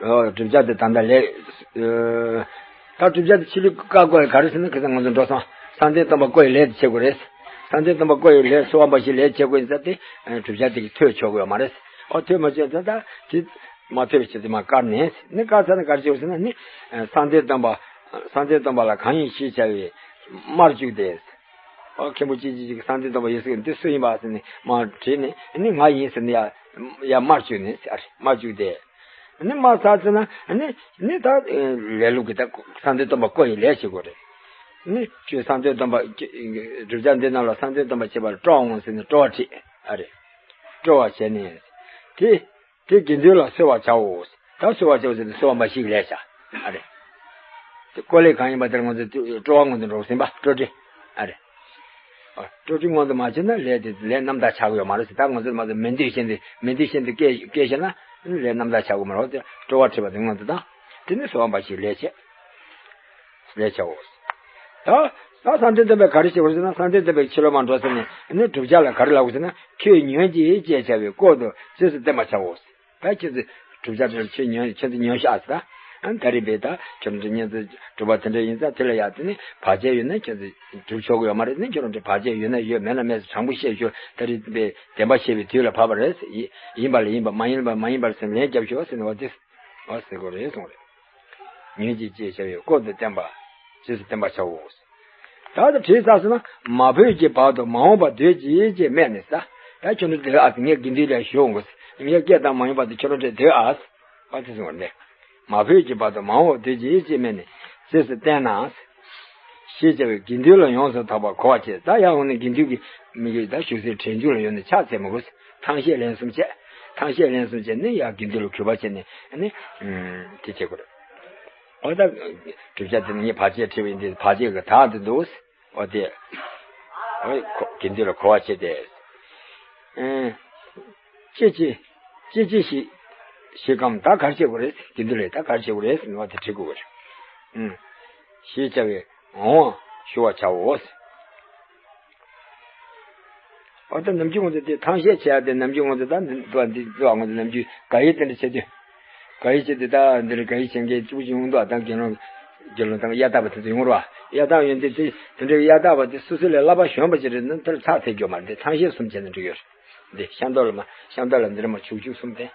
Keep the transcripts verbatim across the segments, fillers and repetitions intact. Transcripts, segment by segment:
བསྒྲུབ་བྱ་དེ་ད་ལྟ་ལས། ད་བསྒྲུབ་བྱ་དེ་ཕྱི་ལུས་ཀ་བཀོད་ཡས་ག་རེ་ཟེར་ན། ཁ་སང་ང་ཚོ་འགྲོ་སོང་། བསམ་གཏན་སྟོང་པ་བཀོད་ཡས་ལས་དེ་བྱེད་དགོས་རེད། བསམ་གཏན་སྟོང་པ་བཀོད་ཡས་ལས་ཚོར་བ་འབའ་ཞིག་ལས་བྱེད་དགོས་ཡིན་ཟེར་ཏེ། བསྒྲུབ་བྱ་དེ་གིས་ཐོས་ཆོག་གི་ཡོད་མ་རེད། ཨོ་ཐོས་མ་ཆོག་ད་ད་དེ་མ་ཐོས་པའི་ཕྱིར་དེ་མར་བཀར་ནས་ནི། བཀར་ཚར་ན་ག་རེ་བྱེད་དགོས་ཟེར་ན་ནི། བསམ་གཏན་སྟོང་པ། བསམ་གཏན་སྟོང་པ་ལ་གང་ཡིན་ཞེས་བྱ་བའི་དམར་བཅུག་སྟེ། ཨོ་མཁན་པོ་ཅི་ཅི་ཅིག་གིས་བསམ་གཏན་སྟོང་པ་ཡོད་ཟེར་གི། འདི་སུ་ཡིན་པ་ཟེར་ནས་མར་དྲིས་ནས་ནི། ང་ཡིན་ཟེར་ནས་ཡར་ཡར་དམར་བཅུག་ནས་ཟེར། དམར་བཅུག་སྟེ། ནི་དམར་ཚར་ཚར་ན་ནི་ནི་ད་ལས་རླུང་གིས་ད་བསམ་གཏན་སྟོང་པ་བཀོད་ཡས་ལས་བྱེད་དགོས་རེད། ནི་ཁྱོད་བསམ་གཏན་སྟོང་པ་བསྒྲུབ་བྱ་འདི་རྣམས་ལ་བསམ་གཏན་སྟོང་པ་བྱེད་པར་སྤྲོ་བ་འོང་ཟེར་ནས་སྤྲོ་བ་བྱེད། ཨ་རེད། སྤྲོ་བ་བྱས་ནས་དེ། དེ་དགེ་འདུན་ལ་གསོལ་བར་བྱའོ། ད་གསོལ་བར་བྱའོ་ཟེར་ཏེ་གསོལ་བ་འབའ་ཞིག་ལས་བྱ། ཨ་རེ། དེ་བཀོད་ལས་གང་ཡིན་པ་དེར་ང་ཚོས་སྤྲོ་བ་སྔོན་དུ་འགྲོ་ཟིན་པ་སྤྲོ་སྒྲིག། ཨ་རེ། ཨ། སྤྲོ་སྒྲིག་སྔོན་དུ་མ་བྱས་ན་ལས་དེ་ལས་རྣམ་དག་ཆགས་ཀྱི་ཡོད་མ་རེད་ཟེར། ད་ང་ཚོས་མ་གཏོགས་མི་འདོད་བཞིན་དུ་མི་འདོད་བཞིན་དུ་སྐྱེ་སྐྱེ་ཤེས་ན་ལས་རྣམ་དག་ཆགས་ཀྱི་མ་རེད། དེ་སྤྲོ་བ་འཁྲིད་པ་དེ་སྔོན་དུ་དང་། དེ་ནི་གསོལ་བ་འབའ་ཞིག་ལས་བྱེད། ལས་བྱའོ། ད་ད་བསམ་གཏན་སྟོང་པས་ག་རེ་བྱེད་དགོས་ཟེར་ན། བསམ་གཏན་སྟོང་པས་ཕྱི་ལོགས་མར་འགྲོ་ཟེར་ནས་ནི་བསྒྲུབ་བྱ་ལ་ག་རེ་ལབ་དགོས་ཟེར་ན། ཁྱོད་ཉོན་ཅིག་ཅེས་བྱ་བའི་སྐོར་དུ་རྗེས་སུ་བསྟན་པར་བྱའོ། ད་ཁྱོད་ཚོས་བསྒྲུབ་བྱ་དེ་ཁྱོད་ཉོན། ཁྱོད་ཚོས་ཉོན་ཤག་ཟེར། ད་ད་རེས་པས་ད་ཁྱོད་ཚོ་ཉན་ཚོ་སྒྲུབ་པ་དེ་འདྲ་ཡིན་ཙང་། དེ་ལ་ཡ་དེ་ནི་བར་ཆད་ཡོད་ན་ཁྱོད་ཚོས་སྒྲུབ་ཆོག་གི་ཡོད་མ་རེད། ནི་ཁྱོད་རང་ཚོ་བར་ཆད་ཡོད་ན་ཡོད། མེད་ན་མེད་ཟེར་དྲང་པོ་བཤད་ཤོག། ད་རེས་པས་བདེན་པ་བཤད་པའི་དུས་ལ་བབ་པ་རེད། ཡིན་པ་ལ་ཡིན་པ། མ་ཡིན་པ་མ་ཡིན་པར་ཟེར་ལན་བརྒྱབ་ཤོག་ཟེར་ནས། འོ་དེ། འོ་ཟེར་དགོས་རེད་གསུངས་རེད། ཉོན་ཅིག་ཅེས་བྱ་བའི་སྐོར་དུ་བསྟན་པ། རྗེས་སུ་བསྟན་པར་བྱའོ། ད་ལྟ་དྲིས་ཚར་སོང་ན། མ་བོས་ཀྱི་བར་དུ་མ་འོངས་པ་འདོད་ཅིག་ཅེས་སྨྲས་ནས་ཟེར། ད་ཁྱོད་རང་འདོད་ཨ་ཟེར། ངས་དགེ་འདུན་ལ་ཞུ་འོང་གི་ཟེར། ངས་སྐྱེ་དང་མ་ཡིན་པ་དེ་ཁྱོད་རང་འདོད་ཨ་ཟེར། ཨ་དེ་གསུངས་པ་ནས། མ་བོས་ཀྱི་བར་དུ་མ་འོངས་པ་འདོད་ཅིག་ཅེས་སྨྲས་ནས། རྗེས་སུ་བསྟན་ན། ཞེས་བྱ་བའི་དགེ་འདུན་ལ་ཡོངས་སུ་དག་པར་གོ་བར་བྱེད། ད་ཡར་འོང་ནས་དགེ་འདུན་གྱི་མི་གི་ད་བཞུགས་སའི་གྲལ་མཇུག་ལ་ཡོང་ནས་ཕྱག་འཚལ་མི་དགོས། ཐང་ཤད་ལན་གསུམ་བྱས། ཐང་ཤད་ལན་གསུམ་བྱས་ནས་ཡར་དགེ་འདུན་ལ་གུས་པ་བྱས་ནས་ནི། ཨུམ། དེ་བྱེད་དགོས་རེད། འོ་ད་བསྒྲུབ་བྱ་དེ་ནི་ངས་བར་ཆད་ཁྲིད་པ་ཡིན་ཏེ། བར་ཆད་ཀྱི་དག་དེ་འདུག། འོ་དེ། འོ་དགེ་འདུན་ལ་གོ་བ་བྱས་ཏེ། ཨེ། ཅི་ཅི། ཅི་ཅི་ཞིག་ཞིག་གམ། ད་ག་རེ་བྱེད་དགོས་རེད། དགེ་འདུན་ལ་ད་ག་རེ་བྱེད་དགོས་རེད་ཟེར་ནས་འོ་དེ་དྲི་དགོས་རེད། ཨུམ། ཞེས་བྱ་བའི་འོང་བ་ཞུ་བར་བྱའོ། འོ་ད་ནམ་རྒྱུན་ང་ཚོ་དེ་ཐང་ཤད་བྱེད་ཡ་དེ་ནམ་རྒྱུན་ང་ཚོ་ད་འདི་འདུག་པ། འདི་འདུག་པ། ང་ཚོ་ནམ་རྒྱུན་དགག་དབྱེ་དེ་འདྲ་བྱེད་དུས། དགག་དབྱེ་བྱེད་དུས་ད་འདི་འདྲ་དགག་དབྱེ་བྱེད་མཁན་གཅིག་པུ་ཅིག་ཡོང་འདུག་པ། ད་དགེ་སློང་། དགེ་སློང་དང་གཡའ་དག་པ་དེ་ཚོ་ཡོང་རོགས། གཡའ་དག་ཡོང་དུས་དེ་དེ་འདྲའི་གཡའ་དག་པ་དེ་སོ་སོ་ལས་བསླབ་པ་གཞོན་པ་ཅིག་རེད་ན་དེར་ཕྱག་འཚལ་རྒྱུ་མ་རེད། དེ་ཐང་ཤད་གསུམ་བྱས་ནས་འགྲིག་ཡོད་རེད། འདི་ཤམ་ཐབས་ལ་མ། ཤམ་ཐབས་ལ་འདིར་མ་བྱུག་བྱུག་གསུམ་སྟེ།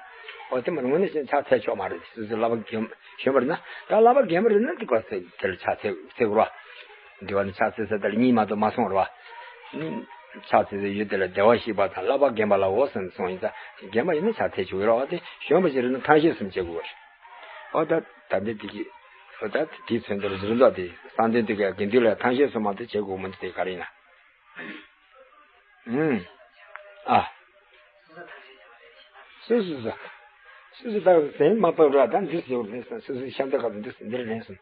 འོ་དེ་མ་དངོས་གནས་བྱས་ཕྱག་འཚལ་ཆོག་མ་རེད། སོ་སོའི་བསླབ་པ་གཞོན་གཞོན་པ་རེད་ན། ད་བསླབ་པ་རྒན་པ་རེད་ན་འདི་ག་ཚོད་དེ་ལ་ཕྱག་འཚལ་འཚལ་དགོས་ར། འདི་བ་ནི་ཕྱག་འཚལ་ས་དེ་ལ་གཉིས་མ་གཏོགས་མ་གསུངས་ར་བ། ནི་ཕྱག་འཚལ་སའི་ཡུལ་དེ་ལ་བདེ་བར་གཤེགས་པ་དང་བསླབ་པ་རྒན་པ་ལའོ་ཟེར་ནས་གསུངས་ཡིན་ཙང་། རྒན་པ་ཡིན་ན་ཕྱག་འཚལ་ཆོག་གི་ར་བ། དེ་གཞོན་པ་ཞིག་རེད་ན་ཐང་ཤད་གསུམ་བྱེད་དགོས་རེད། འོ་ད་ད་འདི་དེ་གི། འོ་ད་དེའི་ཚོན་དེར་གཟིར་མདོག་དེ་བསམ་གཏན་དེ་ག་དགེ་འདུན་ལ་ཐང་ཤད་གསུམ་མ་གཏོགས་བྱེད་དགོས་མི་འདུག། དེ་ག་རེ་ཡིན་ན། ཨུམ། ཨ། སོ་སོ་སོ། སོ་སོ་ད་ཟན་མ་ཕབ་ར། ད་འདིར་ཟེར་བ་རེད་ཟེར། སོ་སོའི་ཤམ་ཐབས་ཁ་ཏུ་འདིར་འདིར་ལེན་སོང་།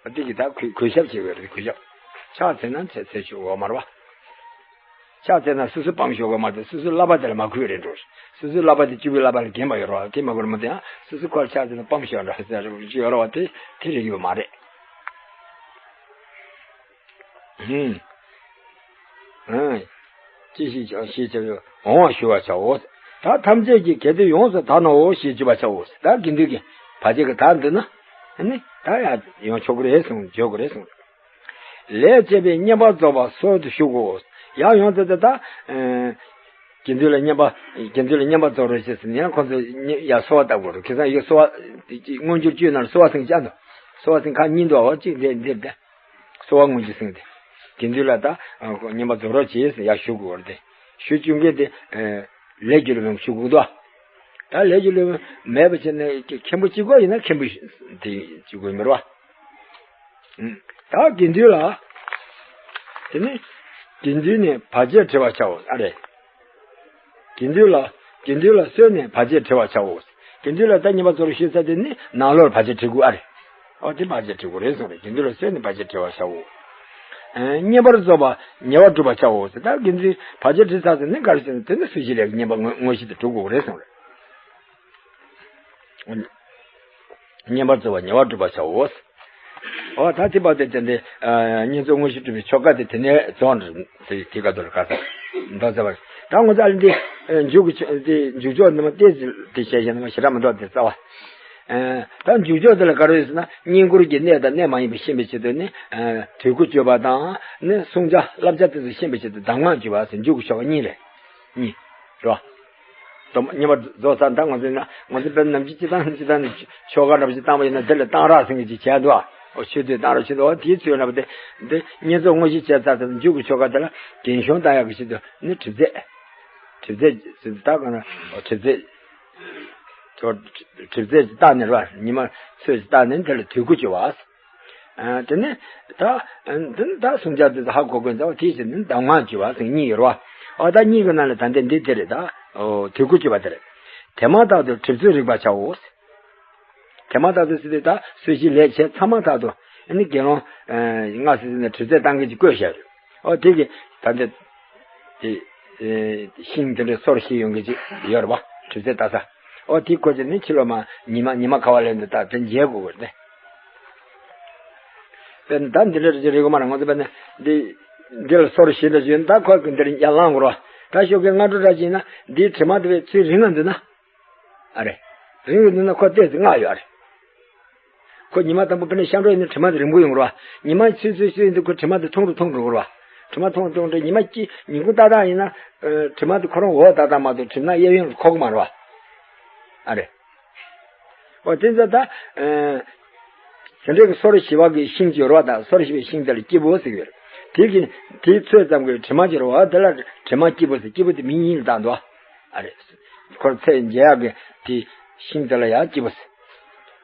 ཨ་དེ་གི་ད་གུས་གུས་ཞབས་བྱེད་དགོས་རེད། གུས་ཞབས། ཕྱག་འཚལ་ན་འཚལ་འཚལ་ཆོག་གི་ཡོད་མ་རེད་བ། ཕྱག་འཚལ་ན་སོ་སོ་སྤང་ཆོག་གི་མ་རེད། སོ་སོའི་བསླབ་པ་དེ་ལ་མ་གུས་རེད་འགྲོ། སོ་སོའི་བསླབ་པ་དེ་སྤྱི་བོའི་བསླབ་པ་ལ་འགལ་བ་ཡོད་རེད་བ། དེ་མ་གུས་མ་དེ་ཡང་སོ་སོ་ཁོ་ལ་ཕྱག་འཚལ་ན་སྤང་ཤོག་འདྲ་ཟེར་ཡོད་རེད་བ། དེ་དེ་རེད་ཡོད་མ་རེད། ཧུམ། ཨང་། ཅི་ཞིག་ཀྱང་ཞེས་བྱ་བའི་འོང་བ་ཞུ་བར་བྱའོ། ད་ཐམས་ཅད་ཀྱིས་གལ་ཏེ་ཡོངས་སུ་དག་ནའོ་ཞེས་བརྗོད་པར་བྱའོ། ད་དགེ་འདུན་གྱིས་བར་ཆད་ཀྱི་དག་འདུག་ན། ནི་ད་ཡང་ཡོང་ཆོག་གི་རེད་གསུངས། བརྗོད་དགོས་རེད་གསུངས། ལས་བྱེད་པས་བསྙེན་པར་རྫོགས་པ་སོར་དུ་གཞུག་གོ། ཡང་ཡོངས་སུ་དེ་ད། ཨེ། དགེ་འདུན་ལ་བསྙེན་པ། དགེ་འདུན་ལ་བསྙེན་པར་རྫོགས་རོགས་ཞེས་ཟེར་ནས་ཡང་ཁོང་ཚོ་ཡར་གསོལ་བ་བཏབ་དགོས་རེད། ཁ་སང་ཡོད་གསོལ་བ། མངོན་གྱུར་བཅོས་ནང་གསོལ་བ་སེང་བཅའ་འདུག། གསོལ་བ་སེང་ཁག་གཉིས་འདུག་བ། གཅིག་འདིར་འདིར་དེ། གསོལ་བ་དངོས་གཞི་སེང་དེ། དགེ་འདུན་ལ་ད་བསྙེན་པར་རྫོགས་རོགས་བྱེད་ཟེར་ཡར་ཞུ་དགོས་རེད་དེ། ཞུ་བཅུག་མཁན་དེ། ལས་རྒྱུ་ལས་མེད་ཞུ་དགོས་འདུག། ད་ལས་རྒྱུ་ལས་མེད་པ་བྱས་ནས་མཁན་པོ་གཅིག་པོ་ཡིན་ན་མཁན་པོ་དེ་གཅིག་པོ་ཡིན་མ་རེད་བ། ད་དགེ་འདུན་ལ། དེ་ནི་དགེ་འདུན་ནི་བར་ཆད་བྲི་བར་བྱའོ། ཨ་རེ། དགེ་འདུན་ལ། དགེ་འདུན་ལ་གསོལ་ནས་བར་ཆད་བྲི་བར་བྱའོ། དགེ་འདུན་ལ་ད་བསྙེན་པར་རྫོགས་རོགས་ཞུས་ཚར་དེ་ནི་ནང་ལོགས་ལ་བར་ཆད་བྲི་དགོས། ཨ་རེ། ཨོ་དེ་བར་ཆད་བྲི་དགོས་རེད་གསུངས་རེད། དགེ་འདུན་ལ་གསོལ་ནས་བར་ཆད་བྲི་བར་བྱའོ། ཨེ། བསྙེན་པར་རྫོགས་པ་ཉེ་བར་བསྒྲུབ་པར་བྱའོ་ཟེར། ད་དགེ་འདུན་བར་ཆད་བྲི་ཚར་ཟེར་ནས་ག་རེ་ཟེར་ན། དེ་ནི་སུ་ཞིག་ལས་བསྙེན་པ་དངོས་དངོས་གཞི་དེ་སྒྲུབ་དགོས་རེད་གསུངས་རེད། བསྙེན་པར་རྫོགས་པ་ཉེ་བར་བསྒྲུབ་པར་བྱའོ། ཨོ་ད་དེ་བར་དེ་དེ་འདི། ཨ། བསྙེན་རྫོགས་དངོས་གཞི་སྒྲུབ་པའི་ཆོ་ག་དེ་དེ་ནས་རྫོགས་འགྲོ་དེ་དེ་ག་དོར་ག་ས་མདོ་རྩ་བར། ད་ངོ་ཚ་ལ་འདི། མཇུག་གི་ཆོ་འདི་མཇུག་ཆོག་ནི་མ་ཏེ་དེ་བཤད་བཤད་ནི་མ་ཞེ་དྲག་མི་འདུག་དེ་རྩ་བ། ཨ། ད་མཇུག་ཆོག་དེ་ལ་ག་རེ་ཡོད་ཟེར་ན། བསྙེན་བཀུར་གྱི་གནས་དང་གནས་མ་ཡིན་པ་ཤེས་པའི་ཆེད་དུ་ནི། ཨ། དུས་ཀུན་བརྗོད་པ་དང་ནི་བསྲུང་བྱ་བསླབ་བྱ་དེ་ཚོ་ཤེས་པའི་ཆེད་དུ་གདམས་ངག་བརྗོད་པ་ཟེར། མཇུག་གི་ཆོ་ག་གཉིས་རེད། གཉིས། རེད་བ། སྡོམ་ཉི་མ་རྫོགས་ཚར། ད་ང་ཚོས་ན། ང་ཚོ་དཔེར་ན་ནམ་རྒྱུན་སྤྱི་བཏང་སྤྱི་བཏང་ནས་ཆོ་ག་འདྲ་པོ་ཞིག་བཏང་བ་ཡིན་ན། དེ་ལ་གཏང་རག་ཟེར་མཁན་ཅིག་བྱས་འདུག་ཨ། ཨོ། མཆོད་བསྟོད་གཏང་རག་བྱེད་དུས། ཨོ། དེའི་ཚུལ་ན་བ་དེ། འདི་བསྙེན་རྫོགས་དངོས་གཞི་བྱས་ཚར་ཚར། མཇུག་གི་ཆོ་ག་དེ་ལ་རྒན་གཞོན་བཏང་ཡག་གི་ཆེད་དུ་ནི་གྲིབ་རྫས། གྲིབ་རྫས་ཟེར་ད་ག་ན། ཨོ། གྲིབ་རྫས། ཁྲིབ་རྫས་ཀྱི་རྟགས་ནི་རེད་བ། ཉི་མ་ཚོས་ཀྱི་རྟགས་ནི་དེ་ལ་དུས་ཀུན་བརྗོད་པ། ཨ། དེ་ནི་ད། དེ་ནི་ད་བསྲུང་བྱ་དེ་ཚོ་ཧ་གོ་དགོས་ཙང་། དེའི་ཕྱིར་ནི་གདམས་ངག་བརྗོད་པ་ཟེར་གཉིས་ཡོད་རེད་བ། ཨ། ད་གཉིས་ཀྱི་ནང་ལས་ད་ལྟ་འདི་དེ་རེད་ད། ཨོ། དུས་ཀུན་བརྗོད་པ་དེ་རེད། དེ་མ་ཐག་ཏུ་གྲིབ་ཚོད་རིག་པར་བྱའོ། དེ་མ་ཐག་ཏུ་ཟེར་དུས་ད་གསོལ་ཞིང་ལས་བྱས་ཚར་མ་ཐག་ཏུ། ཨ་ནི་དགེ་སློང་ལྔ་ཟེར་ནས་གྲིབ་རྫས་བཏང་མཁན་ཅིག་བསྐོས་བཞག་རེད། ཨོ། དེ་གི་ད་ལྟ་དེ། ཨེ། ཤིང་དེ་འདྲ་སོར་བྱེད་ཡོང་གི་ཅིག་ཡོད་རེད་བ། གྲིབ་རྫས་ལྟ་ས། ཨོ། དེ་ཁོ་ཅིག་ནི་ཕྱི་ལོགས་མ་ཉི་མ་ཉི་མ་ཁ་བ་ལེན་དུས་ད་དེ་འཇལ་དགོས་ཀྱི་རེད་དེ། དཔེར་ན་ད་འདི་འདྲ་རེ་རེ་གོ་མ་ར། ང་ཚོ་དཔེར་ན་འདི་འདི་ལ་སོར་བྱེད་འདྲ་བྱེད་ན། ད་ཁོ་གི་འདིར་ཡར་ལངས་དགོས་རེད་བ། ད་ཞོགས་ཀས་སྔ་དྲོ་འདྲ་བྱེད་ན། འདིའི་དྲི་མ་དེ་བས་ཚུར་རིང་ང་འདུག་ན། ཨ་རེ། རིང་ང་འདུག་ན་ཁོ་ཏོག་ཙམ་སྔ་ཡོད། ཨ་རེ། ཁོ་ཉི་མ་དང་པོ་དཔེར་ན་ཤར་འགྲོ་ཡིན་ན་དྲི་མ་དེ་རིང་པོ་ཡོང་གི་རེད་བ། ཉི་མ་ཆུ་ཚོད་ཚོད་ཡིན་དུས་ཁོ་དྲི་མ་དེ་ཐུང་རུ་ཐུང་རུ་འགྲོ་གི་རེད་བ། དྲི་མ་ཐུང་རུ་ཐུང་རུ་འགྲོ། ཉི་མ་གཅིག་ཉིན་གུང་ཏག་ཏག་ཡིན་ན། ཨ། དྲི་མ་དེ་ཁོ་རང་འོག་ཏག་ཏག་མ་གཏོགས་དྲི་མ་གཡས་གཡོན་ལ་འཁོར་གི་མ་རེད་བ། ཨ་རེ། འོ། དེ་ཚོ་ད། ཨ། དེ་འདྲའི་གི་སོར་བྱེད་པ་གི་ཤིང་ཅིག་ཡོད་རེད་བ། ད་སོར་བྱེད་པའི་ཤིང་དེ་ལ་སྐྱེས་བུ་ཟེར་གྱི་ཡོད་རེད། དེ་གི་དེའི་ཚོད་ཙམ་གྱི་དྲི་མ་ཅིག་ཡོད་རེད་བ། དེ་ལ་དྲི་མ་སྐྱེས་བུ་ཟེར། སྐྱེས་བུ་དེ་མིང་ཡིན་ལ་བཏགས་འདུག་བ། ཨ་རེ། ཁོར་ཚད་འཇལ་ཡག་གི་དེ་ཤིང་དེ་ལ་ཡང་སྐྱེས་བུ་ཟེར།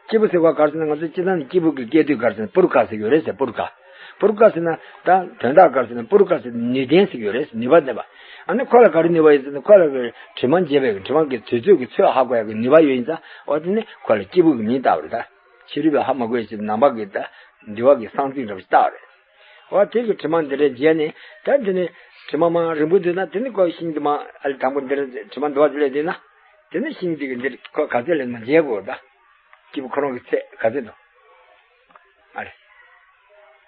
སྐྱེས་བུ་ཟེར་བ་ག་རེ་ཟེར་ན། ང་ཚོ་སྤྱིར་བཏང་ནས་སྐྱེས་བུ་གི་སྐད་དོད་ག་རེ་ཟེར་ན། པུར་ཀ་ཟེར་གྱི་ཡོད་རེད་ཟེར། པུར་ཀ། པུར་ཀ་ཟེར་ན་ད་དོན་དག་ག་རེ་ཟེར་ན། པུར་ཀ་ཟེར་ནུས་ལྡན་ཟེར་གྱི་ཡོད་རེད་ཟེར། ནུས་པ་ལྡན་པ། ཨ་ནི་ཁོ་ལ་ག་རེ་ནུས་པ་ཡོད་ཟེར་ན། ཁོ་ལ་གི་དྲི་མ་འབྱེད་པའི་དྲི་མ་གི་དུས་ཚོད་ཀྱི་ཚོད་ཧ་གོ་ཡག་གི་ནུས་པ་ཡོད་ཡིན་ཙང་། འོ། དེ་ནི་ཁོ་ལ་སྐྱེས་བུ་གི་མིང་བཏགས་པ་རེད་ད། ཕྱི་རོལ་པས་ཧ་མ་གོ་ཡག་ཆེད་དུ་ནང་པ་གི་ད་འདུལ་བ་གི་གསང་ཚིག་འདྲ་པོ་ཞིག་བཏགས་པ་རེད། འོ། དེ་གི་དྲི་མ་འདི་འདྲ་འབྱེད་ནས། ད་འདི་ནི་དྲི་མ་མར་རིང་པོ་འདུག་ན། དེ་ནི་ཁོ་ཤིང་དེ་མར། ཨ་ལེ། དང་པོ་འདིར་དྲི་མ་འདུ་བ་དེ་ལས་འདུག་ན། དེ་ནི་ཤིང་དེ་གི་འདིར་ཁོ་ག་ཚད་ལས་མར་འབྱེད་དགོས་ད། སྐྱེས་བུ་ཁོ་རང་གི་ཚད་ག་ཚད་འདུག་ཨ་རེ།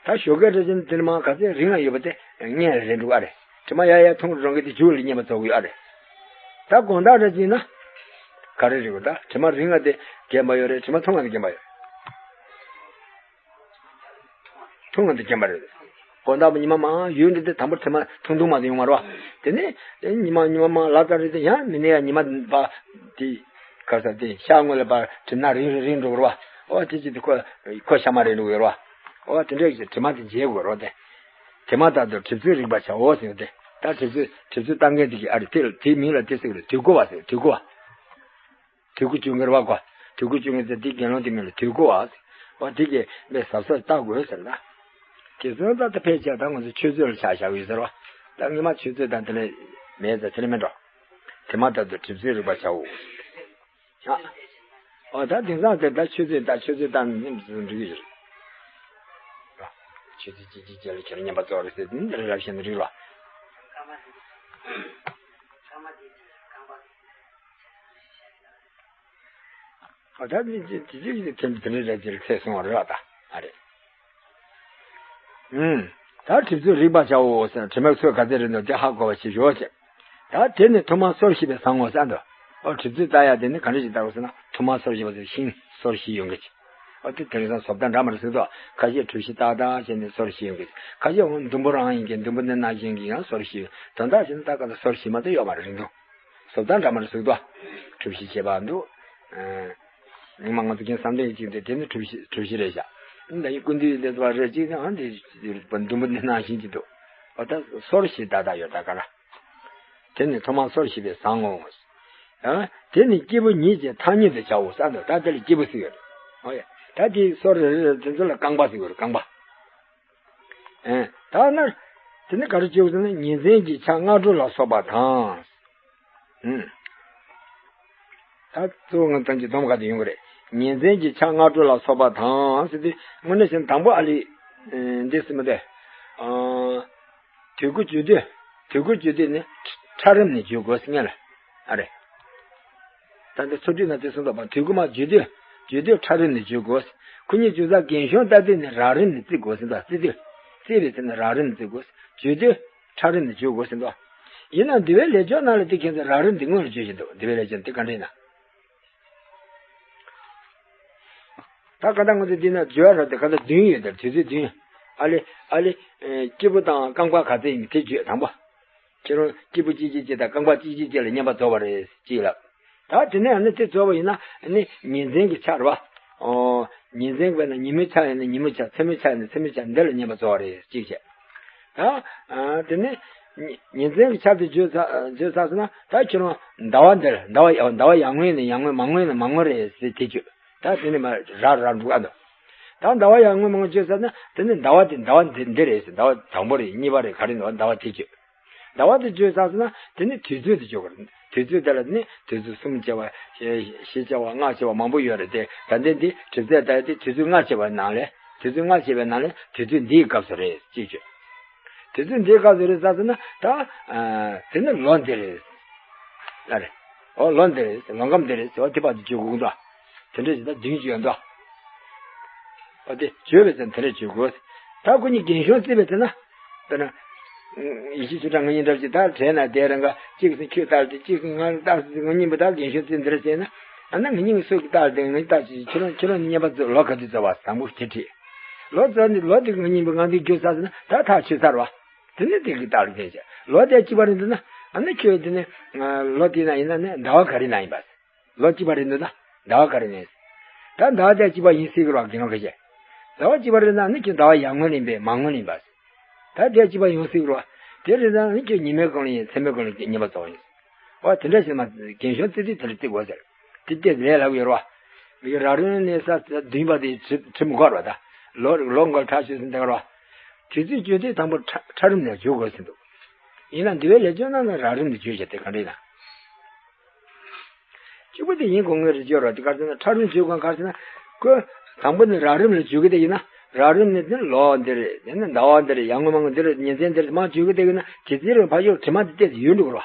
ད་ཞོགས་ཀས་འདྲ་བྱས་ན་དེ་ནི་མར་ག་ཚད་རིང་ང་ཡོད་པ་དེ་སྔོན་ལ་རེད་འགྲོ་གི་ཨ་རེ། དྲི་མ་ཡར་ཡར་ཐུང་རུ་འགྲོ་མཁན་དེ་མཇུག་ལ་རྙེད་པ་ཚོར་གི་ཡོད་ཨ་རེ། ད་དགོང་དག་འདྲ་བྱས་ན་ག་རེ་རེད་གོ། ད་དྲི་མ་རིང་ང་དེ་རྒན་པ་ཡོད་རེད། དྲི་མ་ཐུང་ང་དེ་རྒན་པ་ཡོད། ཐུང་ང་དེ་རྒན་པ་རེད། དགོང་དག་པོ་ཉི་མ་མར་ཡུལ་འདི་དེ་དང་པོ་དྲི་མ་ཐུང་ཐུང་མ་དེ་ཡོང་བ་རེད་བ། དེ་ནས་ཉི་མ་ཉི་མ་མར་ལ་ཙ་རེ་དེ་ཡང་མི་ནས་ཡང་ཉི་མ་པ་དེ་ག་ས་དེ་ཤར་ངོས་ལ་པ་དྲི་མ་རིང་རིང་འགྲོ་གི་རེད་བ། ཨོ། དེ་ཅི་དེ་ཁོ་ཁོ་ཤ་མ་རེད་འགྲོ་གི་རེད་བ། ཨོ། དེ་འདྲའི་དྲི་མ་དེ་འབྱེད་དགོས་རེད་དེ། དེ་མ་ཐག་ཏུ་གྲིབ་ཚོད་རིག་པར་བྱའོ་ཟེར་ཏེ། ད་གྲིབ་ཚོད་གྲིབ་ཚོད་བཏང་མཁན་དེ་གི་ཨ་རེ། དེ་དེའི་མིང་ལ་དེ་ཟེར་གི་རེད། དུས་གོ་བ་ཟེར། དུས་གོ་བ། དུས་ཀུན་བཅུ་ངེར་བ་གོ། དུས་ཀུན་བཅུ་ངེར་ཟེར་དེ་དགེ་སློང་དེ་མིང་ལ་དུས་གོ་བ། འོ། དེ་གི་མེ་ཟབ་ཟབ་བལྟ་དགོས་ཟེར་ན། དེ་ཚོ་ད་ལྟ་ཕལ་ཆེར་ད་ང་ཚོ་ཆུ་ཚོད་ལ་ཆ་བཞག་ཡོད་ཟེར་བ། ད་སྔོན་མ་ཆུ་ཚོད་དང་དེ་ལས་མེད་ཟེར། དེ་ལས་མེད་འགྲོ། དེ་མ་ཐག་ཏུ་གྲིབ་ཚོད་རིག་པར་བྱའོ། ཨ། འོ། ད་དེང་སང་དེ་ད་ཆུ་ཚོད་ད་ཆུ་ཚོད་ད་ནི་འགྲིག་གི་ཡོད་རེད། ཆུ་ཚོད་གཅིག་གཅིག་བྱས་ལ་ཁྱེད་རང་མཉམ་པ་ཚོར་རེད་ཟེར། དེ་འདྲ་རབ་བཤད་ན་འགྲིག་ལ། ཨ། ད་དེ་དེ་དེ་དེ་དེ་དེ་རེ་རེ་དེ་ཚེ་སོང་བ་རེད་ད། ཨ་རེ། ཨུམ། ད་གྲིབ་ཚོད་རིག་པར་བྱའོ་ཟེར། དྲི་མའི་ཚོད་ག་ཚད་རེད་འདུག་དེ་ཧ་གོ་བ་ཞིག་ཞོག་ཅེས། ད་དེ་ནི་ཐོག་མར་སོར་བྱེད་པས་བཟང་ངོ་ཟེར་འདུག་ཨོ། གྲིབ་ཚོད་ལྟ་ཡ་དེ་ནི་ག་འདྲ་ཞིག་ལྟ་དགོས་ཟེར་ན། ཐོག་མར་སོར་བྱེད་པ་ཟེར་ཤིང་སོར་བྱེད་ཡོང་གི་ཅིག་ཨོ། དེ་དེང་སང་བཟོ་ལྟ་འདྲ་མི་འདྲ་ཟེར་འདུག་ཁ་ཤས་གྲུ་བཞི་ཏག་ཏག་བྱས་ནས་སོར་བྱེད་ཡོང་གི། ཁ་ཤས་འོ་ཟླུམ་པོ་རང་ཡིན་གྱི། ཟླུམ་པོ་འདི་ནང་བཞིན་གྱི་ཡང་སོར་བྱེད། དོན་དག་བྱས་ན་ད་ག་ད་སོར་བྱེད་མ་གཏོགས་ཡོད་མ་རེད་རིང་ཐུང་། བཟོ་ལྟ་འདྲ་མི་འདྲ་ཟེར་འདུག་གྲུ་བཞི་བྱས་པ་འདུག་ཨ། ངོ་མ་ང་ཚོ་རྒན་བསམ་གཏན་གཅིག་འདུག་དེ་ནི་གྲུ་བཞི་གྲུ་བཞི་རེད་ཤག་འདི་ཡིན་ཀུན་འདུས་ལས་དུ་བ་རེ་གཅིག་ནི་ཨ་འདི་ཟླུམ་པོ་འདི་ནང་བཞིན་གྱི་འདུག་ཨོ། ད་སོར་བྱེད་ཏག་ཏག་ཡོད་ད་ག་ར། དེ་ནི་ཐོག་མར་སོར་བྱེད་པས་བཟང་ངོ་། ཨ། དེ་ནི་སྐྱེས་བུ་ཉིད་ཀྱི་ཐ་སྙད་དུ་བྱའོ་ཟེར་འདུག་ད་དེ་ལ་སྐྱེས་བུ་ཟེར་ཡོད་རེད། ཨོ་ཡ། ད་དེ་སོར་རེ་རེ་དེ་ཚོ་ལ་རྐང་པ་ཟེར་ཡོད་རེད། རྐང་པ། ཨེ། ད་ནི་དེ་ནི་ག་རེ་བྱེད་དགོས་ཟེར་ན། ཉིན་མཚན་གྱི་ཆ་སྔ་དྲོ་ལ་སོགས་པ་དང་། ཨུམ། ད་གཙོ་བོ་ང་ཚོ་གི་སྡོམ་ག་དེ་ཡོང་གི་རེད། ཉིན་མཚན་གྱི་ཆ་སྔ་དྲོ་ལ་སོགས་པ་དང་ཟེར་དུས། དངོས་གནས་བྱས་ན་དང་པོ་ཨ་ལི། ཨེ། འདི་ཟེར་མི་འདུག་ཨ། དུས་ཀུན་བརྗོད་དུས། དུས་ཀུན་བརྗོད་དུས་ནི་ཁྲ་རིམ་ནས་བརྗོད་དགོས་ཟེར་ངེས་ལ། ཨ་རེ། ད་ལྟ་ཚོ་ཁྲིད་ན་དེ་གསུངས་འདུག་པ། དུས་ཀུན་མ་བརྗོད་དུས། བརྗོད་དུས་ཁྲ་རིམ་ནས་བརྗོད་དགོས། ཁོ་གཉིས་བརྗོད་ས་རྒན་གཞོན་ལྟ་དུས་ནི་རགས་རིམ་ནས་བརྩི་དགོས་ཟེར་འདུག་བརྩི་དུས། བརྩི་བའི་ཚེ་ནི་རགས་རིམ་ནས་བརྩི་དགོས། བརྗོད་དུས་ཁྲ་རིམ་ནས་བརྗོད་དགོས་ཟེར་འདུག་ཡིན་ནའང་འདུལ་བའི་ལས་སྦྱོར་ནང་ལ་དེ་ཁྱེད་ཚོས་རགས་རིམ་དེ་སྔོན་ལ་བརྗོད་བཞིན་འདུག་འདུལ་བའི་ལས་སྦྱོར་དེ་ག་འདྲ་ཡིན་ན། ད་ག་ད་ང་ཚོ་འདི་ན་བརྗོད་ར་དེ་ག་ད་བདུན་ཡོད་དེ། དུས་ཚོད་བདུན། ཨ་ལེ་ཨ་ལེ། ཨེ། སྐྱེས་བུ་དང་རྐང་པ་ག་ཚད་ཡིན་དེ་བརྗོད། དང་པོ། ཁྱེད་རང་སྐྱེས་བུ་གཅིག་གཅིག་གཅིག་དང་རྐང་པ་གཅིག་གཅིག་གཅིག་ལ་བསྙེན་པ་རྫོགས་པ་རེད་གཅིག་ལབ། ད་དེ་ནས་ཨ་ནི་དེ་རྫོགས་པ་ཡིན་ན་ཨ་ནི་ཉིན་མཚན་གྱི་ཆ་རེད་བ། ཨོ། ཉིན་མཚན་གྱི་ན་ཉིན་མོའི་ཆ་ཡིན་ན་ཉིན་མོའི་ཆ། མཚན་མོའི་ཆ་ཡིན་ན་མཚན་མོའི་ཆ་འདི་ལ་བསྙེན་པ་རྫོགས་པ་རེད་གཅིག་བྱས། ད། ཨ། དེ་ནས་ཉི་ཉིན་མཚན་གྱི་ཆ་དེ་བརྗོད་ཚར་བརྗོད་ཚར་སོང་ན། ད་ཁྱོད་རང་ཟླ་བ་འདིར། ཟླ་བ་ཟླ་བ་ཡར་ངོ་ཡིན་ན་ཡར་ངོ་མར་ངོ་ཡིན་ན་མར་ངོ་རེད་ཟེར་དེ་བརྗོད། ད་དེ་ནས་མར་ར་ར་འགྲོ་ཨ་འདུག་ད་ཟླ་བ་ཡར་ངོ་མར་ངོ་བརྗོད་ཚར་ན་དེ་ནས་ཟླ་བ་དེ་ཟླ་བ་འདི་འདི་རེད་ཟེར། ཟླ་བ་དང་པོ་རེད། གཉིས་པ་རེད། ག་རེ་འདུག་ཟླ་བ་དེ་བརྗོད། ཟླ་བ་དེ་བརྗོད་ཚར་སོང་ན་དེ་ནས་དུས་ཚོད་དེ་བརྗོད་དགོས་རེད། དུས་ཚོད་དེ་ལ་ནི་དུས་ཚོད་གསུམ་བྱས་པ། བཞི་བྱས་པ། ལྔ་བྱས་པ་མང་པོ་ཡོད་རེད་དེ། ད་ལྟའི་འདི་གྲུབ་ཚད་ལྟ་ཡ་དེ་དུས་ཚོད་ལྔ་བྱས་པའི་ནང་ལས། དུས་ཚོད་ལྔ་བྱས་པའི་ནང་ལས་དུས་ཚོད་འདིའི་སྐབས་སུ་རེད་ཅེས་བརྗོད། དུས་ཚོད་འདིའི་སྐབས་སུ་རེད་ཟེར་སོང་ན་ད། ཨ། དེ་ནི་ལོ་འདི་རེད། ལ་རེད། ཨོ་ལོ་འདི་རེད། ལོ་ཁམས་འདི་རེད་ཟེར་བ་དེ་བར་དུ་བརྗོད་དགོས་འདུག་དེ་འདྲ་ཞིག་ད་བདུན་བརྗོད་འདུག་ཨོ་དེ་བརྗོད་པའི་ཚེ་དེ་འདྲ་བརྗོད་དགོས། ད་ཁོ་གཉིས་རྒན་གཞོན་བརྩིས་པའི་ཚེ་ན། དཔེར་ན། ཡེ་ཤེས་ཆོས་གྲགས་ང་གཉིས་འདྲ་ཞིག་ད་གྲས་ན་དེ་རང་ག་གཅིག་སེ་ཁྱོད་ལྟར་ཏེ་གཅིག་སེ་ང་ལྟར་ཏེ་ང་གཉིས་པོ་ད་རྒན་གཞོན་བརྩིས་འདིར་བྱས་ན། ཨ་ན་ང་གཉིས་སུ་གི་ལྟར་ཏེ་ང་གཉིས་ལྟར་ཅིག་ཁྱོད་རང་ཁྱོད་རང་གཉིས་བརྙས་པ་ཚོ་ལོ་ག་དུས་ཚོད་བ་དང་པོ་དེ་ཁྲིད། ལོ་ཙམ་ནི་ལོ་དེ་ང་གཉིས་པོ་ང་འདི་རྒྱུ་ས་ཟེར་ན་ད་ཐག་ཆོད་ཚར་བ། དེ་ནི་དེ་གི་ལྟར་ཏེ་བྱས། ལོ་དེ་གཅིག་པ་རེད་འདུག་ན། ཨ་ན་ཁྱོད་དེ་ནི། ལོ་དེ་ན་ཡིན་ན་ནི་ཟླ་བ་ག་རེ་ན་ཡིན་པ། ལོ་གཅིག་པ་རེད་འདུག་ན་ཟླ་བ་ག་རེ་ནས། ད་ཟླ་བ་དེ་གཅིག་པ་ཡིན་སྲིད་ཀྱི་རེད་བ། རྒན་ལགས་ཁ་ཤས། ཟླ་བ་གཅིག་པ་རེད་ན་ནི་ཁྱོད་ཟླ་བ་ཡར་ངོ་ལ་ཡིན་པས་མར་ངོ་ལ་ཡིན་པ། ད་དེ་གཅིག་པ་ཡིན་སྲིད་ཀྱི་རེད་བ། དེ་རེད་ན་ནི་ཁྱོད་ཉི་མའི་གོང་ལ་ཡིན། མཚན་མོའི་གོང་ལ་ཡིན། བསྙེན་པ་རྫོགས་ཡིན། འོ་དེ་འདྲ་ཞིག་མ་རྒན་གཞོན་བརྩི་དུས་དེ་ལ་བརྩི་དགོས་ཟེར། དེ་ལྟས་ལས་ལབ་ཡོད་རེད་བ། མི་ར་རུང་ནས་ས་བདུན་པ་དེ་ཁྲི་ཁྲི་མི་འགོར་བ་ད། ལོ་ལོ་འགོར་ཁྲག་ཤུ་ཟིན་དེ་ག་རེད་བ། དུས་ཚོད་བརྗོད་དུས་དང་པོ་ཁྲ་ཁྲ་རུམ་ནས་བརྗོད་དགོས་ཟིན་འདུག་ཡིན་ན་འདི་བའི་ལས་བརྗོད་ན་ན་ར་རུམ་ནས་བརྗོད་བྱ་དེ་ག་འདྲ་ཡིན་ན། གཅིག་པུ་དེ་ཡིན་དགོས་ངེས་རེད་བརྗོད་རོགས། དེ་ག་རེ་ཟེར་ན་ཁྲ་རུམ་བརྗོད་དགོས་ག་རེ་ཟེར་ན། ཁོས་དང་པོ་ནི་ར་རིམ་ལ་བརྗོད་ཀྱི་དེ་ཡིན་ན། ར་རིམ་ནི་དེ་ནི་ལོ་འདི་རེད། དེ་ནི་ཟླ་བ་འདི་རེད། ཡར་ངོ་མར་ངོ་འདི་རེད། ཉིན་མཚན་འདི་རེད། མར་བརྗོད་ཀྱི་དེ་ཡིན་ན་དེ་ཚེ་རིང་ཕ་ཡུལ་དྲི་མ་འདི་ཏོག་ཙམ་ཡོད་འགྲོ་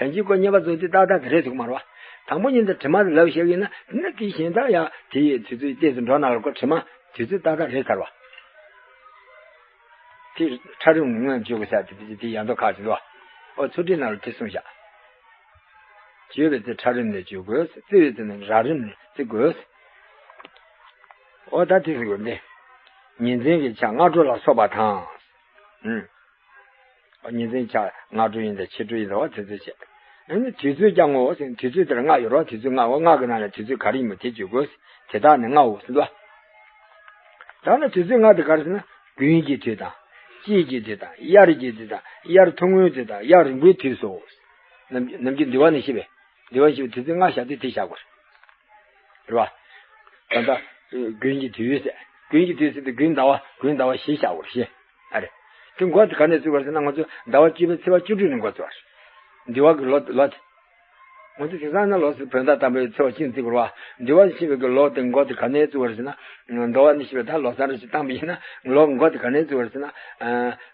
གི་རེད་བ། ད་ཅི་ཁོ་བསྙེན་པ་རྫོགས་དུས་ཏག་ཏག་དེ་རེད་ཟེར་གི་མ་རེད་བ། དང་པོ་ཉིད་དུ་དྲི་མ་དེ་ལབ་བཤད་ཀྱི་ཡིན་ན་དེ་ནི་དེ་གཞན་དག་ཡང་དེ་ཡི་དུས་ཚོད་ཏོག་ཙམ་འགྲོ་ན་ལ་ཁོ་དྲི་མ་དུས་ཚོད་ཏག་ཏག་རེད་ཚར་བ། དེ་ཁྲ་རིམ་ངོས་བརྗོད་དགོས་ས་དེ་དེ་དེ་ཡང་དོ་ཁག་ཅིག་འདུག་བ། ཨོ་ཚུལ་ཁྲིམས་ནང་ལ་དེ་གསུངས་བཞག་བརྗོད་པའི་ཚེ་ཁྲ་རིམ་ནས་བརྗོད་དགོས། བརྩི་བའི་ཚེ་ནི་ར་རིམ་ནས་བརྩི་དགོས། ཨོ་ད་དེ་ཟེར་དགོས་འདི། ཉིན་མཚན་གྱི་ཆ་སྔ་དྲོ་ལ་སོགས་པ་དང་། ཨུམ། ཨོ་ཉིན་མཚན་ཆ་སྔ་དྲོ་ཡིན་དང་ཕྱི་དྲོ་ཡིན་དང་བ་དེ་ཚོ་བྱས། ཨ་ནི་དུས་ཚོད་ཀྱང་ངོ་བོ་ཟེར་ན་དུས་ཚོད་དེར་ལྔ་ཡོད་རོགས། དུས་ཚོད་ལྔ་འོ་ལྔ་གི་ནང་ནས་དུས་ཚོད་ག་རེ་ཡིན་མོ་དེ་བརྗོད་དགོས། དེ་དག་ནི་ལྔའོ་ཟེར་འདུག་ད་ནི་དུས་ཚོད་ལྔ་དེ་ག་རེ་ཟེར་ན་དགུན་གྱི་དུས་དང་། དཔྱིད་ཀྱི་དུས་དང་། དབྱར་གྱི་དུས་དང་། དབྱར་ཐུང་ངུའི་དུས་དང་། དབྱར་རིང་པོའི་དུས་སོ། ནམ་ནམ་རྒྱུན་འདི་བ་ནི་ཤེས་པས། འདི་བ་ཤེས་པའི་དུས་ཚོད་ལྔ་བཞག་དུས་དེ་བཞག་དགོས་རེད་བ། ད་ལྟ་དགུན་གྱི་དུས་ཟེར། དགུན་གྱི་དུས་ཟེར་དུས་དགུན་ཟླ་བ་དགུན་ཟླ་བ་བཞི་བཞག་དགོས་རེད་ཤེས། ཨ་རེད། དེ་འགོ་དེ་ག་ནས་བཙུགས་པ་རེད་ཟེར་ན་ང་ཚོ་ཟླ་བ་བཅུ་པའི་ཚེས་པ་བཅུ་དྲུག་ནས་འགོ་བཙུགས་པ་རེད། འདི་བ་གི་ལོ་ལོ་དེ། ང་ཚོ་དེང་སང་ན་ལོ་སི་བོད་ཟླ་དང་པོའི་ཚེས་པ་གཅིག་བརྩི་དགོས་རེད་བ། འདི་བ་ཤེས་པའི་གི་ལོ་དེ་འགོ་དེ་ག་ནས་བཙུགས་པ་རེད་ཟེར་ན། འདི་བ་ནི་ཤེས་པའི་ད་ལོ་གསར་རེ་ཞིག་བཏང་པ་ཡིན་ན་ལོ་འགོ་དེ་ག་ནས་བཙུགས་པ་རེད་ཟེར་ན།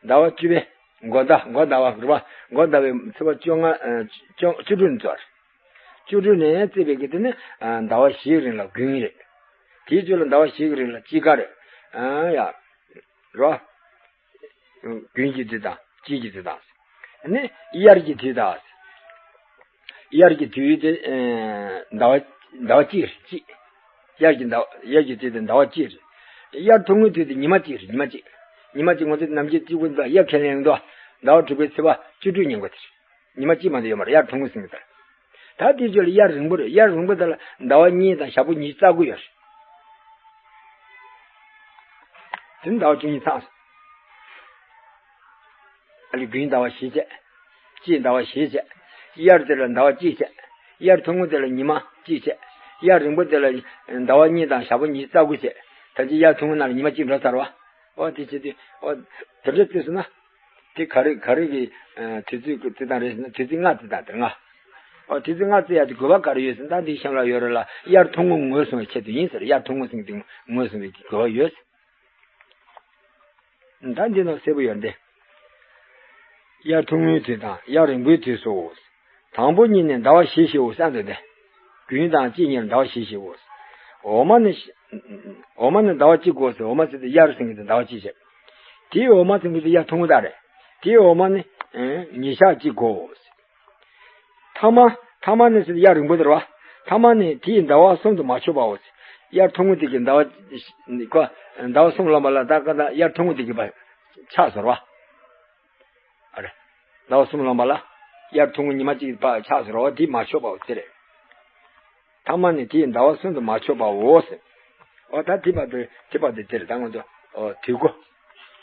ཟླ་བ་བཅུ་པའི་འགོ་ཟླ་འགོ་ཟླ་བ་རེད་བ། འགོ་ཟླ་བའི་ཚེས་པ་བཅོ་ལྔ། ཨ། བཅོ་བཅུ་དྲུག་ནས་བཙུགས་པ་རེད། བཅུ་དྲུག་ནས་བརྩིས་པའི་གི་དེ་ནི་ཟླ་བ་བཞིའི་རིང་ལ་དགུན་རེད། དེའི་རྗེས་ལ་ཟླ་བ་བཞིའི་རིང་ལ་དཔྱིད་ཀ་རེད། ཨ་ཡ། རོ། དགུན་གྱི་དུས་དང་དཔྱིད་ཀྱི་དུས་དང་། ནི་དབྱར་གྱི་དུས་དང་། དབྱར་གྱི་དུས་དེ་ཟླ་བ་ཟླ་བ་གཅིག་རེད་གཅིག་དབྱར་གྱི་ཟླ་བ་དབྱར་གྱི་དུས་དེ་ཟླ་བ་གཅིག་རེད། དབྱར་ཐུང་ངུའི་དུས་དེ་ཉི་མ་གཅིག་རེད་ཉི་མ་གཅིག་ཉི་མ་གཅིག་ང་ཚོ་ནམ་རྒྱུན་གཅིག་པུ་འདུག་དབྱར་ཁས་ལེན་འདུག་ཟླ་བ་དྲུག་པའི་ཚེས་པ་བཅུ་དྲུག་ཉིན་གོ་དེ་རེད། ཉི་མ་གཅིག་མ་གཏོགས་ཡོད་མ་རེད། དབྱར་ཐུང་ངུ་ཟེར་གི་ད། ད་དེའི་རྗེས་ལ་དབྱར་རིང་པོ་རེད། དབྱར་རིང་པོ་དེ་ལ་ཟླ་བ་གཉིས་དང་ཞག་པོ་ཉི་ཤུ་རྩ་དགུ་ཡོད་རེད། དེ་ནི་ཟླ་བ་བཅུ་གཉིས་ཚང་སོང་། ཨ་ལི་དགུན་ཟླ་བ་བཞི་བྱས། དཔྱིད་ཟླ་བ་བཞི་བྱས། དབྱར་དེ་ལ་ཟླ་བ་གཅིག་བྱས། དབྱར་ཐུང་ངུ་དེ་ལ་ཉི་མ་གཅིག་བྱས། དབྱར་རིང་པོ་དེ་ལ་ཟླ་བ་གཉིས་དང་ཞག་པོ་ཉི་ཤུ་རྩ་དགུ་བྱས། ད་ཅི་དབྱར་ཐུང་ངུ་ནང་ལ་ཉི་མ་གཅིག་འགྲོ་ཚར་བ། ཨོ་དེ་བྱེད་དུས་ཨོ་དེ་འདྲ་བརྩིས་སོང་ན། དེ་ག་རེ་ག་རེ་གི་ཨ་དུས་ཚོད་ཀྱི་རྩི་སྟངས་རེད་ཟེར་ན་དུས་ཚོད་ལྔ་རྩི་སྟངས་དེ་ལྔ། ཨོ་དུས་ཚོད་ལྔ་རྩི་ཡ་དེ་དགོས་པ་ག་རེ་ཡོད་ཟེར་ན་ད་འདི་གཤམ་ལ་ཡོད་རེད་ལ། དབྱར་ཐུང་ངུ་ངོས་བཟུང་བའི་ཆེད་དུ་ཡིན་ཟེར། དབྱར་ཐུང་ངུ་ཟེར་དེ་ངོས་བཟུང་བའི་དགོས་པ་ཡོད། ད་འདི་ནང་གསལ་པོ་ཡོད་འདི། དབྱར་ཐུང་ངུའི་དུས་དང་དབྱར་རིང་པོའི་དུས་སོ། དང་པོ་ཉིད་ནི་ཟླ་བ་བཞི་ཞེའོ་བསམ་དུ་སྟེ། དགུན་དང་དཔྱིད་གཉིས་ལ་ཟླ་བ་བཞི་ཞེའོ། འོག་མ་ནི། འོག་མ་ནི་ཟླ་བ་གཅིག་གོ་ཟེར། འོག་མ་ཟེར་ཏེ་དབྱར་ཟེར་གི་དེ་ཟླ་བ་གཅིག་བྱས། དེའི་འོག་མ་ཟེར་གི་དེ་དབྱར་ཐུང་ངུ་དག་རེད། དེའི་འོག་མ་ནི། ཨེ། ཉིན་ཞག་གཅིག་གོ། ཐ་མ། ཐ་མ་ནི་ཟེར་ཏེ་དབྱར་རིང་པོ་དེ་རེད་བ། ཐ་མ་ནི་དེའི་ཟླ་བ་གསུམ་དུ་མ་ཆོད་པའོ། དབྱར་ཐུང་ངུ་དེ་གི་ཟླ་བ་ཁོ་ཟླ་བ་གསུམ་ལོན་པ་ལ་ད་ག་ད་དབྱར་ཐུང་ངུ་དེ་གི་པ་ཆགས་སོང་བ། ཨ་རེ། ཟླ་བ་གསུམ་ལོན་པ་ལ་དབྱར་ཐུང་ངུ་ཉི་མ་གཅིག་པ་ཆགས་སོང་བ་དེ་མ་ཆོད་པའོ་དེ་རེད། ཐ་མ་ནི་དེའི་ཟླ་བ་གསུམ་དུ་མ་ཆོད་པའོ་ཟེར། འོ་ད་དེ་བར་དུ་དེ་བར་དུ་དེ་རེད་ད་ང་ཚོ་འོ་དུས་གུ།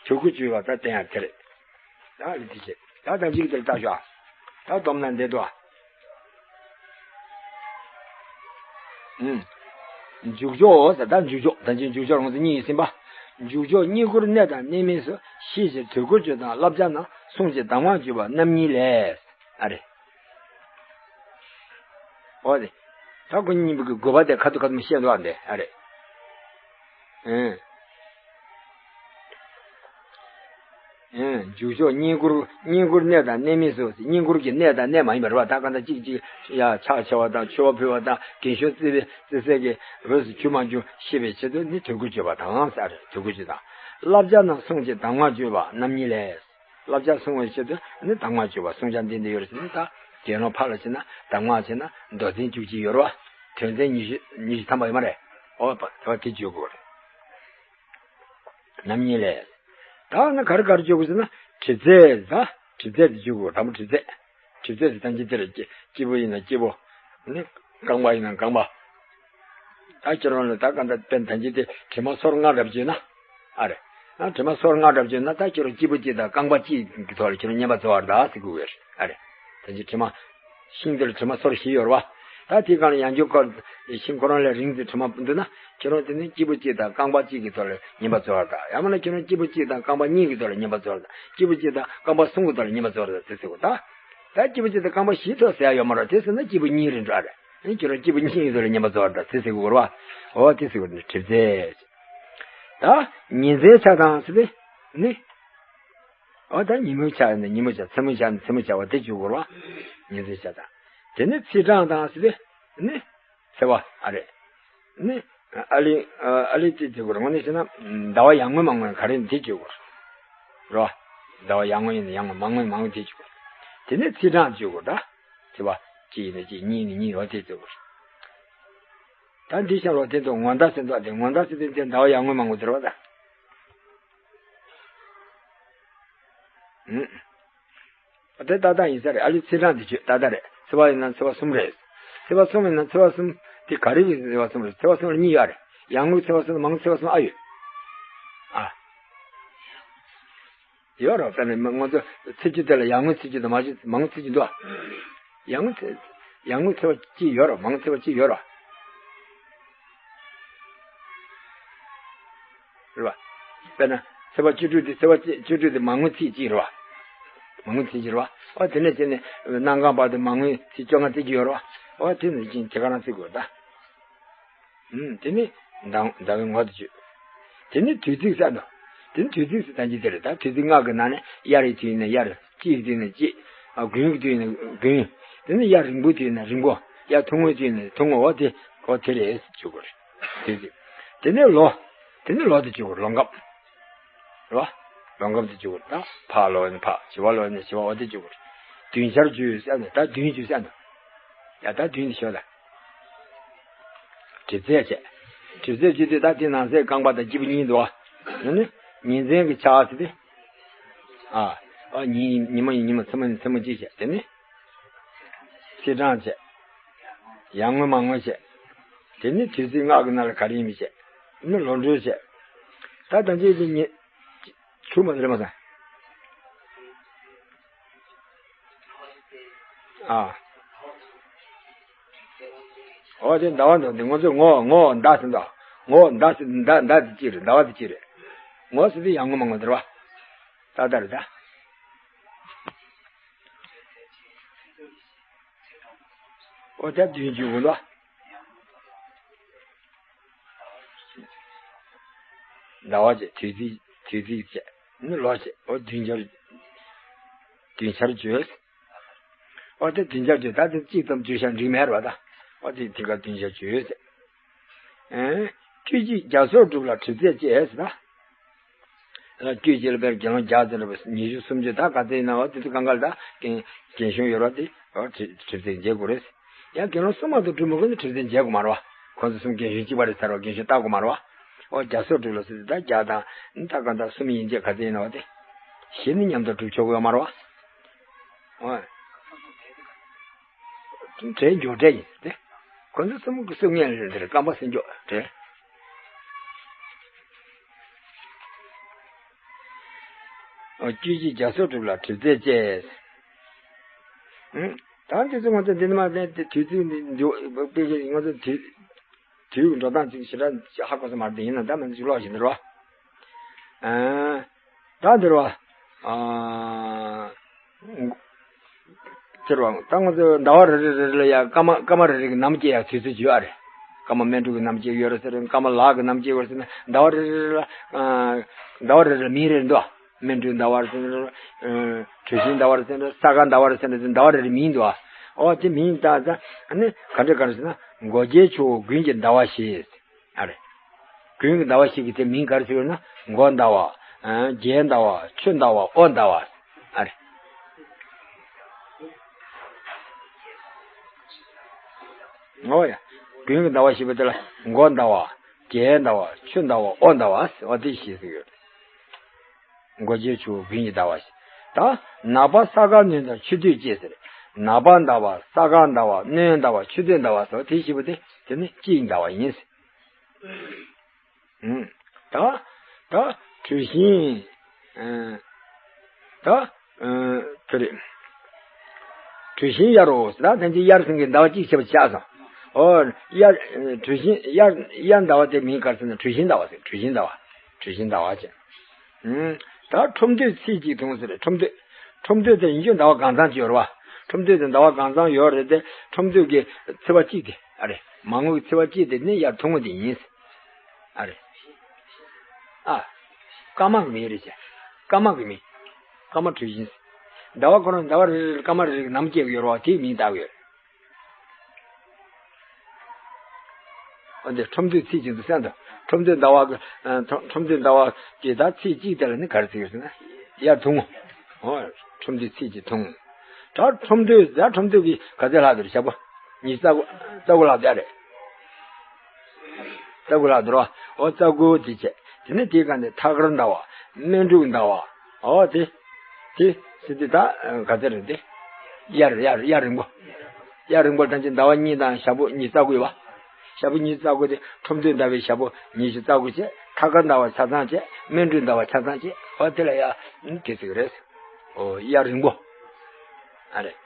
དུས་གུ་བརྗོད་པ་ད་བསྟན་ཡ་དེ་རེད། ད་ཨ་ལི་དེ་བྱེད་ད་ད་ཅིག་དེར་ལྟ་ཞོག་ད་སྡོམ་ན་འདི་དོ། ཨུམ། མཇུག་ཕྱོགས་ཟེར་ད་མཇུག་ཕྱོགས་ད་ཅི་མཇུག་ཕྱོགས་རང་ཚོ་གཉིས་ཡིན་ཟིན་པ། མཇུག་ཕྱོགས་རྙེད་བཀུར་གནས་དང་གནས་མིན་སོགས་ཤེས་བྱའི་དུས་གུ་བརྗོད་དང་བསླབ་བྱ་ན་གསུང་བྱེད་གདམས་ངག་བརྗོད་པ་རྣམ་གཉིས་ལས། ཨ་རེ། འོ་དེ། ད་ཁོ་གཉིས་པོ་གི་དགོས་པ་དེ་ཁ་ཐུག་ཁ་ཐུག་བཤད་འདུག་ཨ་འདི་ཨ་རེ། ཨེ། ཨེ། མཇུག་ཕྱོགས་རྙེད་བཀུར་རྙེད་བཀུར་གནས་དང་གནས་མིན་སོགས་རྙེད་བཀུར་གྱི་གནས་དང་གནས་མ་ཡིན་པ་རེད་བ་ད་ག་ད་གཅིག་གཅིག་ཡ་ཕྱག་འཚལ་བ་དང་མཆོད་པ་ཕུལ་བ་དང་རྒན་གཞོན་བརྩི་བའི་བརྩི་སྲས་ཀྱི་འོས་སུ་གྱུར་མ་བྱུང་ཤེས་པའི་ཆེད་དུ་ནི་དུས་གུ་བརྗོད་པ་དང་ཟེར་རེད་དུས་གུ་བརྗོད་དང་བསླབ་བྱ་ན་གསུང་བྱེད་གདམས་ངག་བརྗོད་པ་རྣམ་གཉིས་ལས། བསླབ་བྱ་གསུང་བའི་ཆེད་དུ་ནི་གདམས་ངག་བརྗོད་པ་གསུང་བྱ་འདི་འདི་ཡོད་རེད་ཟེར་ནས་ད་དགེ་སློང་ཕར་ལ་ཕྱིན་ན་གདམས་ངག་ཕྱིན་ན་མདོ་ཚན་བཅུ་གཅིག་ཡོད་རེད་བ། དོན་ཚན་ཉི་ཤུ་ཉི་ཤུ་ཐམ་པ་ཡོད་མ་རེད། འོ་བ་དེ་བ་དེ་བརྗོད་དགོས་རེད། རྣམ་གཉིས་ལས། ད་ནི་ག་རེ་ག་རེ་བརྗོད་དགོས་ཟེར་ན་དྲི་རྫས་ད་དྲི་རྫས་དེ་བརྗོད་དགོས་དང་པོ་དྲི་རྫས། དྲི་རྫས་དེ་ཐམས་ཅད་དེ་ལ་སྐྱེ་སྐྱེས་བུ་ཡིན་ན་སྐྱེས་བུ། ནི་རྐང་པ་ཡིན་ན་རྐང་པ། ད་ཁྱེད་རང་ལ་ད་ག་འདྲ་དཔེ་ད་ཅི་དེ་དྲི་མ་སོར་ལྔ་འདྲ་བརྗོད་ན། ཨ་རེ། ཨ་དྲི་མ་སོར་ལྔ་འདྲ་བརྗོད་ན་ད་ཁྱེད་རང་སྐྱེས་བུ་གཅིག་དང་རྐང་པ་གཅིག་གི་ཐོག་ལ་ཁྱེད་རང་བསྙེན་པ་འཚོལ་བར་གདའ་ཟེར་དགོས་ཡོད་རེད། ཨ་རེ། ད་ཅི་དྲི་མ། ཤིང་དེར་དྲི་མ་སོར་བཞི་ཡོད་རེད་བ། ད་དེའི་སྒང་ལ་ཡང་འཇུག་སྐོར་ཤིང་ཁོ་རང་ལས་རིང་ཙམ་དྲི་མ་འདུག་ན་ཁྱེད་རང་དེ་ནི་སྐྱེས་བུ་གཅིག་དང་རྐང་པ་གཅིག་གི་ཐོག་ལ་བསྙེན་པ་འཚོལ་བར་གདའ། ཡང་མིན་ན་ཁྱེད་རང་སྐྱེས་བུ་གཅིག་དང་རྐང་པ་གཉིས་ཀྱི་ཐོག་ལ་བསྙེན་པ་འཚོལ་བར་གདའ། སྐྱེས་བུ་གཅིག་དང་རྐང་པ་གསུམ་གྱི་ཐོག་ལ་བསྙེན་པ་འཚོལ་བར་གདའ་དེ་ཟེར་དགོས་ད། ད་སྐྱེས་བུ་གཅིག་དང་རྐང་པ་བཞིའི་ཐོག་ཟེར་ཡ་ཡོད་མ་རེད་དེ་ཟེར་ན་སྐྱེས་བུ་གཉིས་རེད་འགྲོ་ཨ་རེད། ཁྱོད་རང་སྐྱེས་བུ་གཉིས་ཡོད་ལ་ཉན་པ་ཚོར་དང་ཚེ་ཟེར་དགོས་རེད་བ། འོ་དེ་ཟེར་དགོས་རེད་དྲི་རྫས། ད་ཉིན་མཚན་ཆ་དང་ཟེར་ཏེ་ནི། འོ་ད་ཉིན་མོའི་ཆ་ཡིན་ན་ཉིན་མོའི་ཆ་མཚན་མོའི་ཆ་ཡིན་ན་མཚན་མོའི་ཆ་བ་དེ་བརྗོད་དགོས་རེད་བ། ཉིན་མཚན་ཆ་དང་། དེ་ནི་ཚེས་གྲངས་དང་ཟེར་ཏེ་ནི། ཚེས་པ་ཨ་རེད། ནི། ཨ་ལི། ཨ་ལི་དེ་བརྗོད་དགོས་རེད་དངོས་གནས་བྱས་ན། ཟླ་བ་ཡར་ངོ་མར་ངོ་ག་རེ་ཡིན་དེ་བརྗོད་དགོས་རེད། རེད་བ། ཟླ་བ་ཡར་ངོ་ཡིན་ན་ཡར་ངོ་མར་ངོ་ཡིན་མར་ངོ་དེ་བརྗོད་དགོས། དེ་ནས་ཚེས་གྲངས་བརྗོད་དགོས་རེད། ཚེས་པ། གཅིག་ཡིན་ན་གཅིག་གཉིས་ཡིན་ན་གཉིས་རེད་བ་དེ་བརྗོད་དགོས་རེད། ད་འདི་ཤར་བ་དེ་ཚོ་ངོ་མདའ་ཟེར་འདུག་དེ་ངོ་མདའ་ཟེར་དུས་དེ་ཟླ་བ་ཡར་ངོ་མར་ངོ་དེ་རེད་བ་ད། ཨུམ། དེ་ཏག་ཏག་ཡིན་ས་རེད། ཨ་ལི་ཚེས་གྲངས་དེ་བརྗོད་ཏག་ཏག་རེད། ཚེས་པ་ཡིན་ན་ཚེས་པ་གསུམ་རེད། ཚེས་པ་གསུམ་ཡིན་ན་ཚེས་པ་གསུམ་དེ་ག་རེ་ཡིན་ཚེས་པ་གསུམ་རེད། ཚེས་པ་གསུམ་ལ་གཉིས་ཡོད་རེད། ཡར་ངོའི་ཚེས་པ་གསུམ་དང་མར་ངོའི་ཚེས་པ་གསུམ་ཨ་ཡོད། ཨ། ཡོད་རེད་བ། ད་ནི་ང་ཚོ་ཚེས་བཅུ་དེ་ལ་ཡར་ངོའི་ཚེས་བཅུ་དང་མར་ངོའི་ཚེས་བཅུ་འདུག་ཨ། ཡར་ངོའི་ཚེས་ཡར་ངོའི་ཚེས་པ་གཅིག་ཡོད་རེད་བ། མར་ངོའི་ཚེས་པ་གཅིག་ཡོད་རེད་བ། རེད་བ། དཔེར་ན་ཚེས་པ་བཅུ་དྲུག་དེ་ཚེས་པ་བཅུ་དྲུག་དེ་མར་ངོའི་ཚེས་གཅིག་རེད་བ། མར་ངོའི་ཚེས་གཅིག་རེད་བ། ཨོ་དེ་ནས་བྱས་ནས་གནམ་གང་བར་དུ་མར་ངོའི་ཚེས་བཅོ་ལྔ་བརྩི་གི་ཡོད་རེད་བ། ཨོ་དེ་ནས་ཅིང་དེ་ག་རང་བརྩི་དགོས་ད། ཨུམ་དེ་ནི་ཟླ་ཟླ་བའི་ངོ་དེ་བརྗོད། དེ་ནི་དུས་ཚིགས་ཟེར་ནོ། དེ་ནི་དུས་ཚིགས་སུ་ད་ཅི་དེ་རེད་ད། དུས་ཚིགས་ལྔ་གི་ནང་ནས་དབྱར་གྱི་དུས་ཡིན་ན་དབྱར། དཔྱིད་ཀྱི་དུས་ཡིན་ན་དཔྱིད། ཨ་དགུན་གྱི་དུས་ཡིན་ན་དགུན། དེ་ནི་དབྱར་རིང་པོའི་དུས་ཡིན་ན་རིང་པོ། དབྱར་ཐུང་ངུའི་དུས་ཡིན་ན་ཐུང་ངུ། འོ་དེ་འོ་དེ་རེད་ཟེར་བརྗོད་དགོས་རེད། དུས་ཚིགས། དེ་ནི་ལོ། དེ་ནི་ལོ་དེ་བརྗོད་དགོས་རེད། ལོ་འགབ། རེད་བ། ལོ་འགབ་དེ་བརྗོད་དགོས་རེད་ད། ཕག་ལོ་ཡིན་ན་ཕག་བྱི་བ་ལོ་ཡིན་ན་བྱི་བ། འོ་དེ་བརྗོད་དགོས་རེད། བདུན་ཆར་བརྗོད་ཟེར་ནས་ད་བདུན་བརྗོད་ཟེར་ནས། ཡ་ད་བདུན་དེ་ཤོད་ད། གྲིབ་ཚད་བྱས། གྲིབ་ཚད་བྱེད་དུས་ད་དེ་ནང་གསེས་རྐང་པ་དང་སྐྱེས་བུ་གཉིས་འདུག་བ། ཡང་ན། ཉིན་མཚན་གྱི་ཆ་ཟེར་ཏེ། ཨ། ཨ་ཉིན་ཉི་མ་ཡིན་ཉི་མ། མཚན་མོ་ཡིན་མཚན་མོ་གཅིག་བྱས། དེ་ནི། ཚེས་གྲངས་བྱས། ཡར་ངོ་མར་ངོ་བྱས། དེ་ནི་དུས་ཚིགས་ལྔ་གི་ནང་ལ་ག་རེ་ཡིན་མིན་བྱས། ནི་ལོ་འགྲོས་བྱས། ད་ད་ཅི་དེ་ཉིན། ཆུ་མ་དེ་རེད་མ་ད། ཨ། འོ་དེ་ཟླ་བ་འདུག་འདི་ང་ཚོས་ངོ་ངོ་ཟླ་ཟེར་འདུག་ངོ་ཟླ་ཟེར་ཟླ་ཟླ་དེ་གཅིག་རེད། ཟླ་བ་དེ་གཅིག་རེད། ངོ་ཟེར་དུས་ཡར་ངོ་མར་ངོ་དེ་རེད་བ། ད་ལྟ་རེད་ད། འོ་དེ་བདུན་ཅུ་དགུ་ལ། ཟླ་བ་བྱས། དུས་ཚིགས། དུས་ཚིགས་བྱས། ནི་ལོ་བྱས། འོ་བདུན་ཆར། བདུན་ཆར་བརྗོད། འོ་དེ་བདུན་ཆར་བརྗོད། ད་དེ་གཅིག་ཙམ་བརྗོད་བྱ་འགྲིག་མེད་རེད་བ་ད། འོ་དེ་དེ་ག་བདུན་ཆར་བརྗོད་ཟེར། ཨེ། དཀྱུས་གཅིག་རྒྱ་མཚོར་བསྒྲུབས་ལ་གྲིབ་ཚད་བཅས་ཟེར་ད། དཀྱུས་གཅིག་ལ་དཔེར་དགེ་སློང་བརྒྱ་ཙམ་རེད་པ། ཉི་ཤུ་སུམ་ཅུ་ད་ག་ཚད་ཡིན་ན་འོ་དེ་ཚོ་གང་ག་ལ་ད་རྒན་རྒན་གཞོན་ཡོད་རེད་བ། དེ་འོ་གྲིབ་གྲིབ་ཚད་འཇལ་དགོས་རེད། ཡང་དགེ་སློང་སུ་མ་གཏོགས་སྒྲུབ་མི་དགོས་ན་གྲིབ་ཚད་འཇལ་དགོས་མ་རེད་བ། ཁོང་ཚོ་གསུམ་རྒན་གཞོན་གཅིག་པ་རེད་ཟེར་བ། རྒན་གཞོན་ལྟ་དགོས་མ་རེད་བ། ཨོ་རྒྱ་སོར་དྲུག་ལ་སོ་སོ་ད་རྒྱ་དང་ད་གང་ལྟར་གསུམ་ཡིན་གཅིག་ག་ཚད་ཡིན་ནོ་དེ། བཞི་ནི་མཉམ་དུ་སྒྲུབ་ཆོག་གི་ཡོད་མ་རེད་བ། ཨོ། གྲས་མགྱོགས་གྲས་ཡིན་ཏེ། ཁོ་ཚོ་གསུམ་གྱི་གསུང་ངན་རེད་འདིར་རྐང་པ་སེམས་མགྱོགས་གྲས། ཨོ་བཅུ་གཅིག་རྒྱ་སོར་དྲུག་ལ་གྲུབ་རྫས་བཅས། ཨང་། ད་འདི་ཚོ་ང་ཚོ་འདི་ནི་མ་ཟད་དེ་དུས་ཚོད་འདི་འདི་དཔེ་ཀྱི་ང་ཚོ་དུས་དུས་ཀྱི་འགྲོ་སྟངས་ཅིག་ཞེ་དྲག་ཧ་གོ་ས་མ་རེད་དེ། ཡིན་ན་ད་མ་ཟད་ཅིག་ཀློག་བཞིན་འདིར་བ། ཨང་། ད་འདིར་བ། ཨང་། ཟེར་བ། ད་ང་ཚོ་ཟླ་བ་རེ་རེ་རེ་རེ་ལ་ཡང་སྐར་མ་སྐར་མ་རེ་རེ་གི་ནམ་སྐྱེ་ཡག་དུས་ཚོད་ཅིག་ཡོད་ཨ་རེད། སྐར་མ་སྨན་དྲུག་གི་ནམ་སྐྱེ་ཡོད་རེད་ཟེར། སྐར་མ་ལག་གི་ནམ་སྐྱེ་ཡོད་རེད་ཟེར་ན་ཟླ་བ་རེ་རེ་ལ་ཨ་ཟླ་བ་རེ་རེ་ལ་མིང་རེ་འདུག་སྨན་དྲུག་ཟླ་བ་རེད་ཟེར་ན། ཨ་གྲུ་བཞི་ཟླ་བ་རེད་ཟེར་ན། ས་ག་ཟླ་བ་རེད་ཟེར་ན། ཟླ་བ་རེ་རེ་མིང་འདུག་ཨོ་དེ་མིང་བཏགས་ཙང་ཨ་ནི་ག་འདྲ་ག་རེ་ཟེར་ན། མགོ་རྒྱལ་ཆུ་བོ་དགུན་གྱི་ཟླ་བ་ཞེས། ཨ་རེད། དགུན་གྱི་ཟླ་བ་ཞིག་གི་དེ་མིང་ག་རེ་ཟེར་ན། མགོ་ཟླ་བ། ཨ་རྒྱལ་ཟླ་བ། ཆུ་ཟླ་བ། དབོན་ཟླ་བ། ཨ་རེད། ཨོ་ཡ། དགུན་གྱི་ཟླ་བ་ཞེས་པ་དེ་ལ་མགོ་ཟླ་བ། རྒྱལ་ཟླ་བ། ཆུ་ཟླ་བ། དབོན་ཟླ་བ། ཨོ་དེ་ཞེས་ཟེར་གྱི་ཡོད་རེད། མགོ་རྒྱལ་ཆུ་བོ་དགུན་གྱི་ཟླ་བ་ཞེས། ད་ནག་པ་ས་ག་གནོན་དང་ཆུ་སྟོད་བཅས་ཟེར། ནག་པ་ཟླ་བ། ས་ག་ཟླ་བ། གནོན་ཟླ་བ། ཆུ་སྟོད་ཟླ་བ་སོགས་དེ་ཞེས་པ་དེ་དེ་ནི་དཔྱིད་ཟླ་བ་ཡིན། ཨང་། ད་ད་གྲུ་བཞི། ཨ་ད་ཨ་དེ་རེད། གྲུ་བཞི་དབྱར་རོ། ད་ཐེངས་གཅིག་དབྱར་ཟེར་མཁན་ཟླ་བ་གཅིག་བྱས་པ་ཆགས་སོང་། ཨོ་དབྱར་གྲུ་བཞི་དབྱར་དབྱར་ཟླ་བ་དེ་མིང་ག་རེ་ཟེར་ན་གྲུ་བཞི་ཟླ་བ་ཟེར། གྲུ་བཞི་ཟླ་བ། གྲུ་བཞི་ཟླ་བ་བྱས། ཨང་། ད་ཁྲོམ་སྟོད་ཚེས་གཅིག་ཐུང་ཟེར། ཁྲོམ་སྟོད། ཁྲོམ་སྟོད་དེ་ཡིན་རྒྱུ་ཟླ་བ་གང་ཚང་ཅིག་ཡོད་རེད་བ། ཁྲོམ་སྟོད་དེ་ཟླ་བ་གང་ཚང་ཡོད་རེད་དེ། ཁྲོམ་སྟོད་ཀྱི་ཚེས་པ་གཅིག་དེ་ཨ་རེད། མ་དངུལ་གྱི་ཚེས་པ་གཅིག་དེ་ནི་དབྱར་ཐུང་ངུ་དེ་ཡིན། ཨ་རེད། ཨ། སྐར་མ་གི་མིང་རེད་ཅེ། སྐར་མ་གི་མིང་། སྐར་མ་གྲུ་བཞི། ཟླ་བ་ཁོ་རང་ཟླ་བ་རེ་རེ་སྐར་མ་རེ་རེ་གི་ནམ་སྐྱེས་ཡོད་རེད་བ། དེའི་མིང་བཏགས་ཡོད། འོ་འདི་ཁྲོམ་སྟོད་ཚེས་གཅིག་འདུག་སེམས་དང་། ཁྲོམ་སྟོད་ཟླ་བ་གི་ཨ་ཁྲོམ་ཁྲོམ་སྟོད་ཟླ་བ་གི་ཟླ་ཚེས་གཅིག་དེ་ལ་ནི་ག་རེ་ཟེར་ཡོད་ཟེར་ན། དབྱར་ཐུང་ངུ། འོ། ཁྲོམ་སྟོད་ཚེས་གཅིག་ཐུང་ངུ། ད་ཁྲོམ་སྟོད་ཟླ་ཁྲོམ་སྟོད་ཀྱི་ག་ཚོད་ལྷག་དེ་རེད། ཞག་པོ་ཉི་ཤུ་རྩ་དགུ་རྩ་དགུ་ལྷག་དེ་རེད། རྩ་དགུ་ལྷག་དེ་རེད་བ། འོ་རྩ་དགུ་དེ་བྱས། དེ་ནས་དེའི་སྒང་དེ་ཐ་སྐར་ཟླ་བ། སྨན་དྲུག་ཟླ་བ། འོ་དེ། དེ་སྲིད་དེ་ད་ག་ཚོད་རེད་དེ། དབྱར་དབྱར་དབྱར་རིང་པོ། དབྱར་རིང་པོ་ལ་ཐམས་ཅད་ཟླ་བ་གཉིས་དང་ཞག་པོ་ཉི་ཤུ་རྩ་དགུ་ཡོད་བ། ཞག་པོ་ཉི་ཤུ་རྩ་དགུ་དེ་ཁྲོམ་སྟོད་ཟླ་བའི་ཞག་པོ་ཉི་ཤུ་རྩ་དགུ་བྱས། ཐ་སྐར་ཟླ་བ་ཆ་ཚང་བྱས། སྨན་དྲུག་ཟླ་བ་ཆ་ཚང་བྱས། འོ་དེ་ལ་ཡ་དེ་ཟེར་གི་རེད། འོ་དབྱར་རིང་པོ། ཨ་རེད།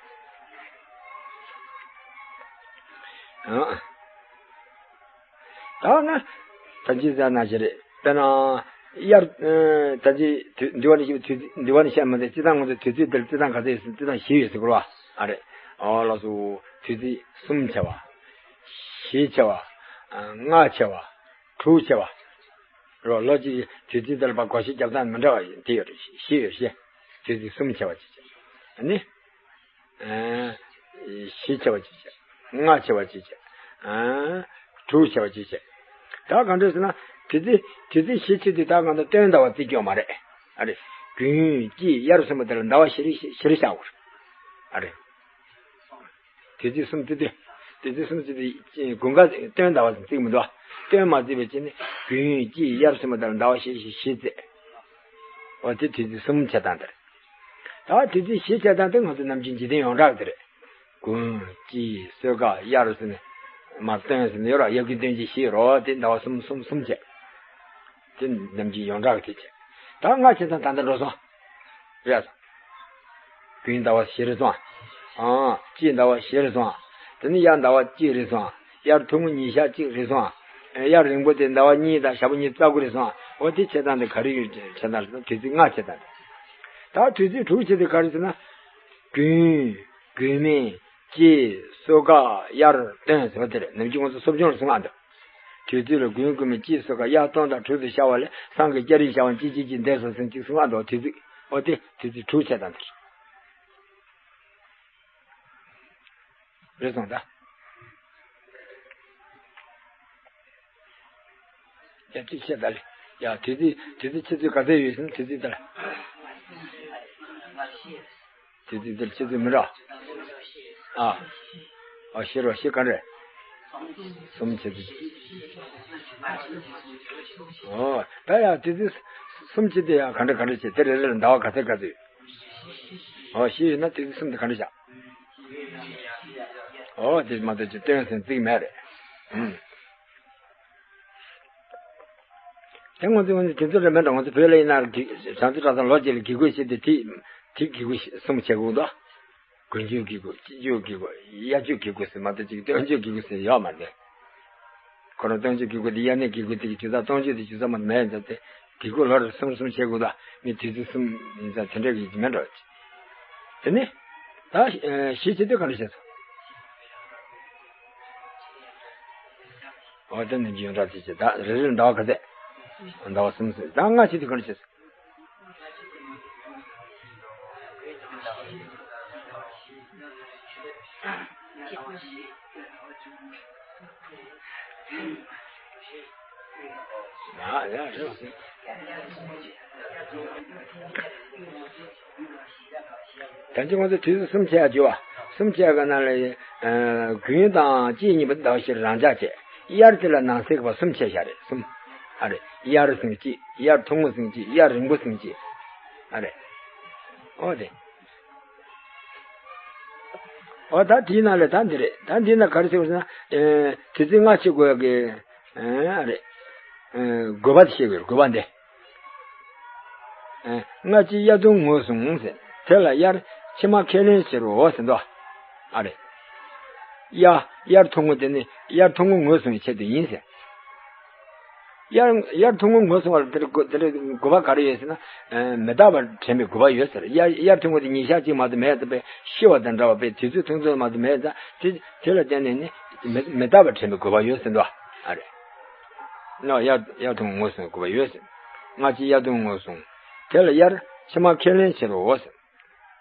ཨང་། ད་ང་ད་ཅི་ཟེར་ན་ཞེ་རེད། དཔེར་ན་དབྱར་ད་ཅི་དུས་འདི་བ་ནི་ཞེས་པའི་དུས་འདི་བ་ནི་བཤད་མ་ཟད། སྤྱི་བཏང་ང་ཚོ་དུས་ཚོད་འདིར་སྤྱི་བཏང་ག་ཚོད་ཡོད་ཟེར། སྤྱི་བཏང་བཞི་ཡོད་ཟེར་གི་རེད་བ། ཨ་རེད། ཨོ་ལགས་སོ། དུས་ཚོད་གསུམ་བྱས་པ། བཞི་བྱས་པ། ལྔ་བྱས་པ། དྲུག་བྱས་པ། རོ་ལོ་གཅིག་གི་དུས་ཚོད་དེ་ལ་ཕར་བགོ་བཤའ་རྒྱབ་སྟངས་མི་འདྲ་བ་ཡིན། དེ་ཡོད་རེད། བཞི་ཡོད་བཞི། དུས་ཚོད་གསུམ་བྱས་པ་གཅིག་བྱས། ཨ་ནི། ཨ། བཞི་བྱས་པ་གཅིག་བྱས། ལྔ་བྱས་པ་གཅིག་བྱས། ཨ། དྲུག་བྱས་པ་གཅིག་བྱས། ད་གང་འདྲ་ཟེར་ན། དུས་ཚོད་དུས་ཚོད་བཞི་བྱས་དུས་ད་གང་ལྟར་སྟོན་ཟླ་བ་བརྩི་རྒྱུ་མ་རེད། ཨ་རེད། དགུན་དཔྱིད་དབྱར་གསུམ་པོ་དེ་ལ་ཟླ་བ་བཞི་རེ་བཞི་རེ་བཞག་དགོས་རེད། ཨ་རེད། དུས་ཚོད་གསུམ་བརྩི་དུས། དུས་ཚོད་གསུམ་བརྩི་དུས་དགུན་ཁ་སྟོན་ཟླ་བ་བརྩི་གི་མི་འདུག་སྟོན་མ་བརྩིས་པའི་ཕྱིར་ནི་དགུན་དཔྱིད་དབྱར་གསུམ་པོ་དེ་ལ་ཟླ་བ་བཞི་བཞི་བཞི་བརྩི། འོ་དེ་དུས་ཚོད་གསུམ་བྱེད་སྟངས་དེ་རེད། ད་དུས་ཚོད་བཞི་བྱེད་སྟངས་དེ་ང་ཚོ་ནམ་རྒྱུན་འཇིག་རྟེན་ཡོངས་གྲགས་དེ་རེད། དགུན་དཔྱིད་སོས་ཀ་དབྱར་ཟེར་ནས་མར་སྟོན་ཟེར་ནས་ཡོད་ར། དབྱར་དགུན་སྟོན་དཔྱིད་བཞི་རོ། དེ་ཟླ་བ་གསུམ་གསུམ་གསུམ་བྱས། དེ་ནམ་རྒྱུན་ཡོངས་གྲགས་དེ་བྱས། ད་ལྔ་བྱེད་སྟངས་ད་ལྟ་འགྲོ་སོང་། རེད། དགུན་ཟླ་བ་བཞི་རེ་སོང་། ཨང་། དཔྱིད་ཟླ་བ་བཞི་རེ་སོང་། དེ་ནས་དབྱར་ཟླ་བ་གཅིག་རེ་སོང་། དབྱར་ཐུང་ངུ་ཉིན་ཞག་གཅིག་རེ་སོང་། དབྱར་རིང་པོ་དེ་ཟླ་བ་གཉིས་དང་ཞག་པོ་ཉི་ཤུ་རྩ་དགུ་རེ་སོང་། འོ་དེ་བྱེད་སྟངས་དེ་ག་རེ་ཡོད་བྱེད་སྟངས་རེད་ཟེར་ན། དུས་ཚོད་ལྔ་བྱེད་སྟངས་རེད། ད་དུས་ཚོད་དྲུག་བྱེད་དེ་ག་རེ་ཟེར་ན། དགུན། དགུན་སྨད། དཔྱིད། སོས་ཀ། དབྱར། སྟོན་ཟེར་བ་དེ་རེད། ནམ་རྒྱུན་ང་ཚོ་གསོ་སྦྱོང་ལ་གསུང་ང་འདུག་དུས་ཚོད་ལ་དགུན་དགུན་སྨད་དཔྱིད་སོས་ཀ་དབྱར་སྟོན་དང་དྲུག་ཏུ་ཤར་བ་ལས། སང་གི་སྐྱ་རེངས་ཤར་བའམ་དཔྱིད་ཆད་ཀྱི་འདས་སོ་ཟེར་ཅིག་གསུང་ང་འདུག་དུས་ཚོད། འོ་དེ་དུས་ཚོད་དྲུག་བྱེད་སྟངས་དེ་རེད། རེད་སོང་ད། ཡ་གཅིག་བཤད་ད་ལེ། ཡ་དུས་ཚོད་དུས་ཚོད་ཆུ་ཚོད་ག་ཚོད་ཡོད་ཟེར་ན། དུས་ཚོད་ད་ལེ། དེ་དེ་དེར་ཆུ་ཚོད་མི་འདྲ། ཨ། ཨ་ཤེས་རོགས་ཤེས་ག་རེ། གསུམ་བྱེད་དུ། ཨོ། ད་ཡང་དེ་དུས་གསུམ་བྱེད་དུ་ཡང་ག་འདྲ་ག་འདྲ་བྱེད་དེ་རེ་རེར་ཟླ་བ་ག་ཚད་ག་ཚོད། ཨོ་ཤེས་ཡོད་ན་དེ་དུས་གསུམ་དུ་ག་འདྲ་བྱ། ཨོ་དེ་མ་གཏོགས་ཀྱི་སྟོན་ཟིན་རྩིས་མེད་རེད། ཨུམ། དེ་ང་ཚོ་ང་ཚོ་དེ་ཚོ་རེད་མེད་འགྲོ། ང་ཚོ་བོད་ལ་ཡིན་ན་བྱང་ཆུབ་གྲྭ་ཚང་ལོ་གཅིག་ལ་དགེ་བསྐོས་བྱེད་དེ་དེ་དེ་དགེ་བསྐོས་གསུམ་བྱེད་དགོས་འདུག་དགུན་ཆོས་དགེ་བསྐོས། དཔྱིད་ཆོས་དགེ་བསྐོས། དབྱར་ཆོས་དགེ་བསྐོས་ཟེར་མ་གཏོགས་ཅིག་སྟོན་ཆོས་དགེ་བསྐོས་ཟེར་ཡོད་མ་རེད། ཁོ་རང་སྟོན་ཆོས་དགེ་བསྐོས་དེ་དབྱར་གནས་དགེ་བསྐོས་དེ་གི་ཇུས་ཆགས། སྟོན་ཆོས་དེ་ཇུས་ཆགས་མ་མེད་ཙང་དེ་དགེ་བསྐོས་ལོ་རེར་གསུམ་གསུམ་བྱེད་དགོས་ད། ངས་དུས་ཚོད་གསུམ་ཡིན་ཙང་དེ་འདྲ་གི་མེད་འགྲོ། དེ་ནས་ད་ཞེས་བྱེད་དུས་ག་འདྲ་བྱེད་སོང་། འོ་དེ་ནི་ཡོངས་གྲགས་དེ་བྱེད་ད་རེ་རེར་ཟླ་བ་ག་ཚད། ཟླ་བ་གསུམ་ཟེར་ད་ལྔ་བྱེད་དུས་ག་འདྲ་བྱེད་སོང་། ད་ཅི་ང་ཚོ་དུས་སུ་གསུམ་བྱས་ཡ་བརྗོད་པ། གསུམ་བྱས་པ་ན་ལ། དགུན་དང་དཔྱིད་གཉིས་པོ་ཟླ་བ་བཞིར་རང་འཇགས་བྱས། དབྱར་དེ་ལ་ནང་གསེས་པ་གསུམ་བྱས་བཞག་རེད་གསུམ། ཨ་རེད། དབྱར་ཟིན་གཅིག་དབྱར་ཐུང་ངུ་ཟིན་གཅིག་དབྱར་རིང་པོ་ཟིན་གཅིག་ཨ་རེད། ཨོ་དེ། ཨོ་ད་དེའི་ནང་ལས་ད་འདི་རེད། ད་འདི་ན་ག་རེ་ཟེར་བ་ཟེར་ན། ཨེ་དུས་ཚོད་ལྔ་བྱེད་དགོས་ཀྱི། ཨེ་ཨ་རེད། ཨེ་དགོས་པ་དེ་བཤད་དགོས་རེད། དགོས་པ་འདི། ཨེ་ལྔ་གཅིག་དབྱར་ཐུང་ངུ་སོང་ཟེར། དེ་ལ་དབྱར་ཕྱི་མ་ཁས་ལེན་བྱེད་རོགས་ཟེར་འདུག་ཨ་རེད། དབྱར་དབྱར་ཐུང་ངུ་དེ་ནི་དབྱར་ཐུང་ངུ་ངུ་སོང་བའི་ཆེད་དུ་ཡིན་ཟེར། དབྱར་དབྱར་ཐུང་ངུ་ངུ་སོང་བ་ལ་དེར་དགོས་དེར་དགོས་པ་ག་རེ་ཡོད་ཟེར་ན། ཨ་མི་རྟག་པར་དྲན་པའི་དགོས་པ་ཡོད་ཟེར། དབྱར་དབྱར་ཐུང་ངུ་དེ་ཉིན་ཞག་གཅིག་མ་གཏོགས་མེད་ཙང་པས་ཤི་བ་དང་འདྲ་བ་པས་དུས་ཚོད་ཐུང་ཐུང་མ་གཏོགས་མེད་ཙང་དེ་དེ་ལ་བརྟེན་ནས་ནི་མི་མི་རྟག་པར་དྲན་པའི་དགོས་པ་ཡོད་ཟེར་འདུག་ཨ་རེད། ན་དབྱར་དབྱར་ཐུང་ངུ་ངུ་སོང་བའི་དགོས་པ་ཡོད་ཟེར། ལྔ་གཅིག་དབྱར་ཐུང་ངུ་ངུ་སོང་། དེ་ལ་དབྱར་ཕྱི་མ་ཁས་ལེན་བྱེད་རོགས་ཟེར།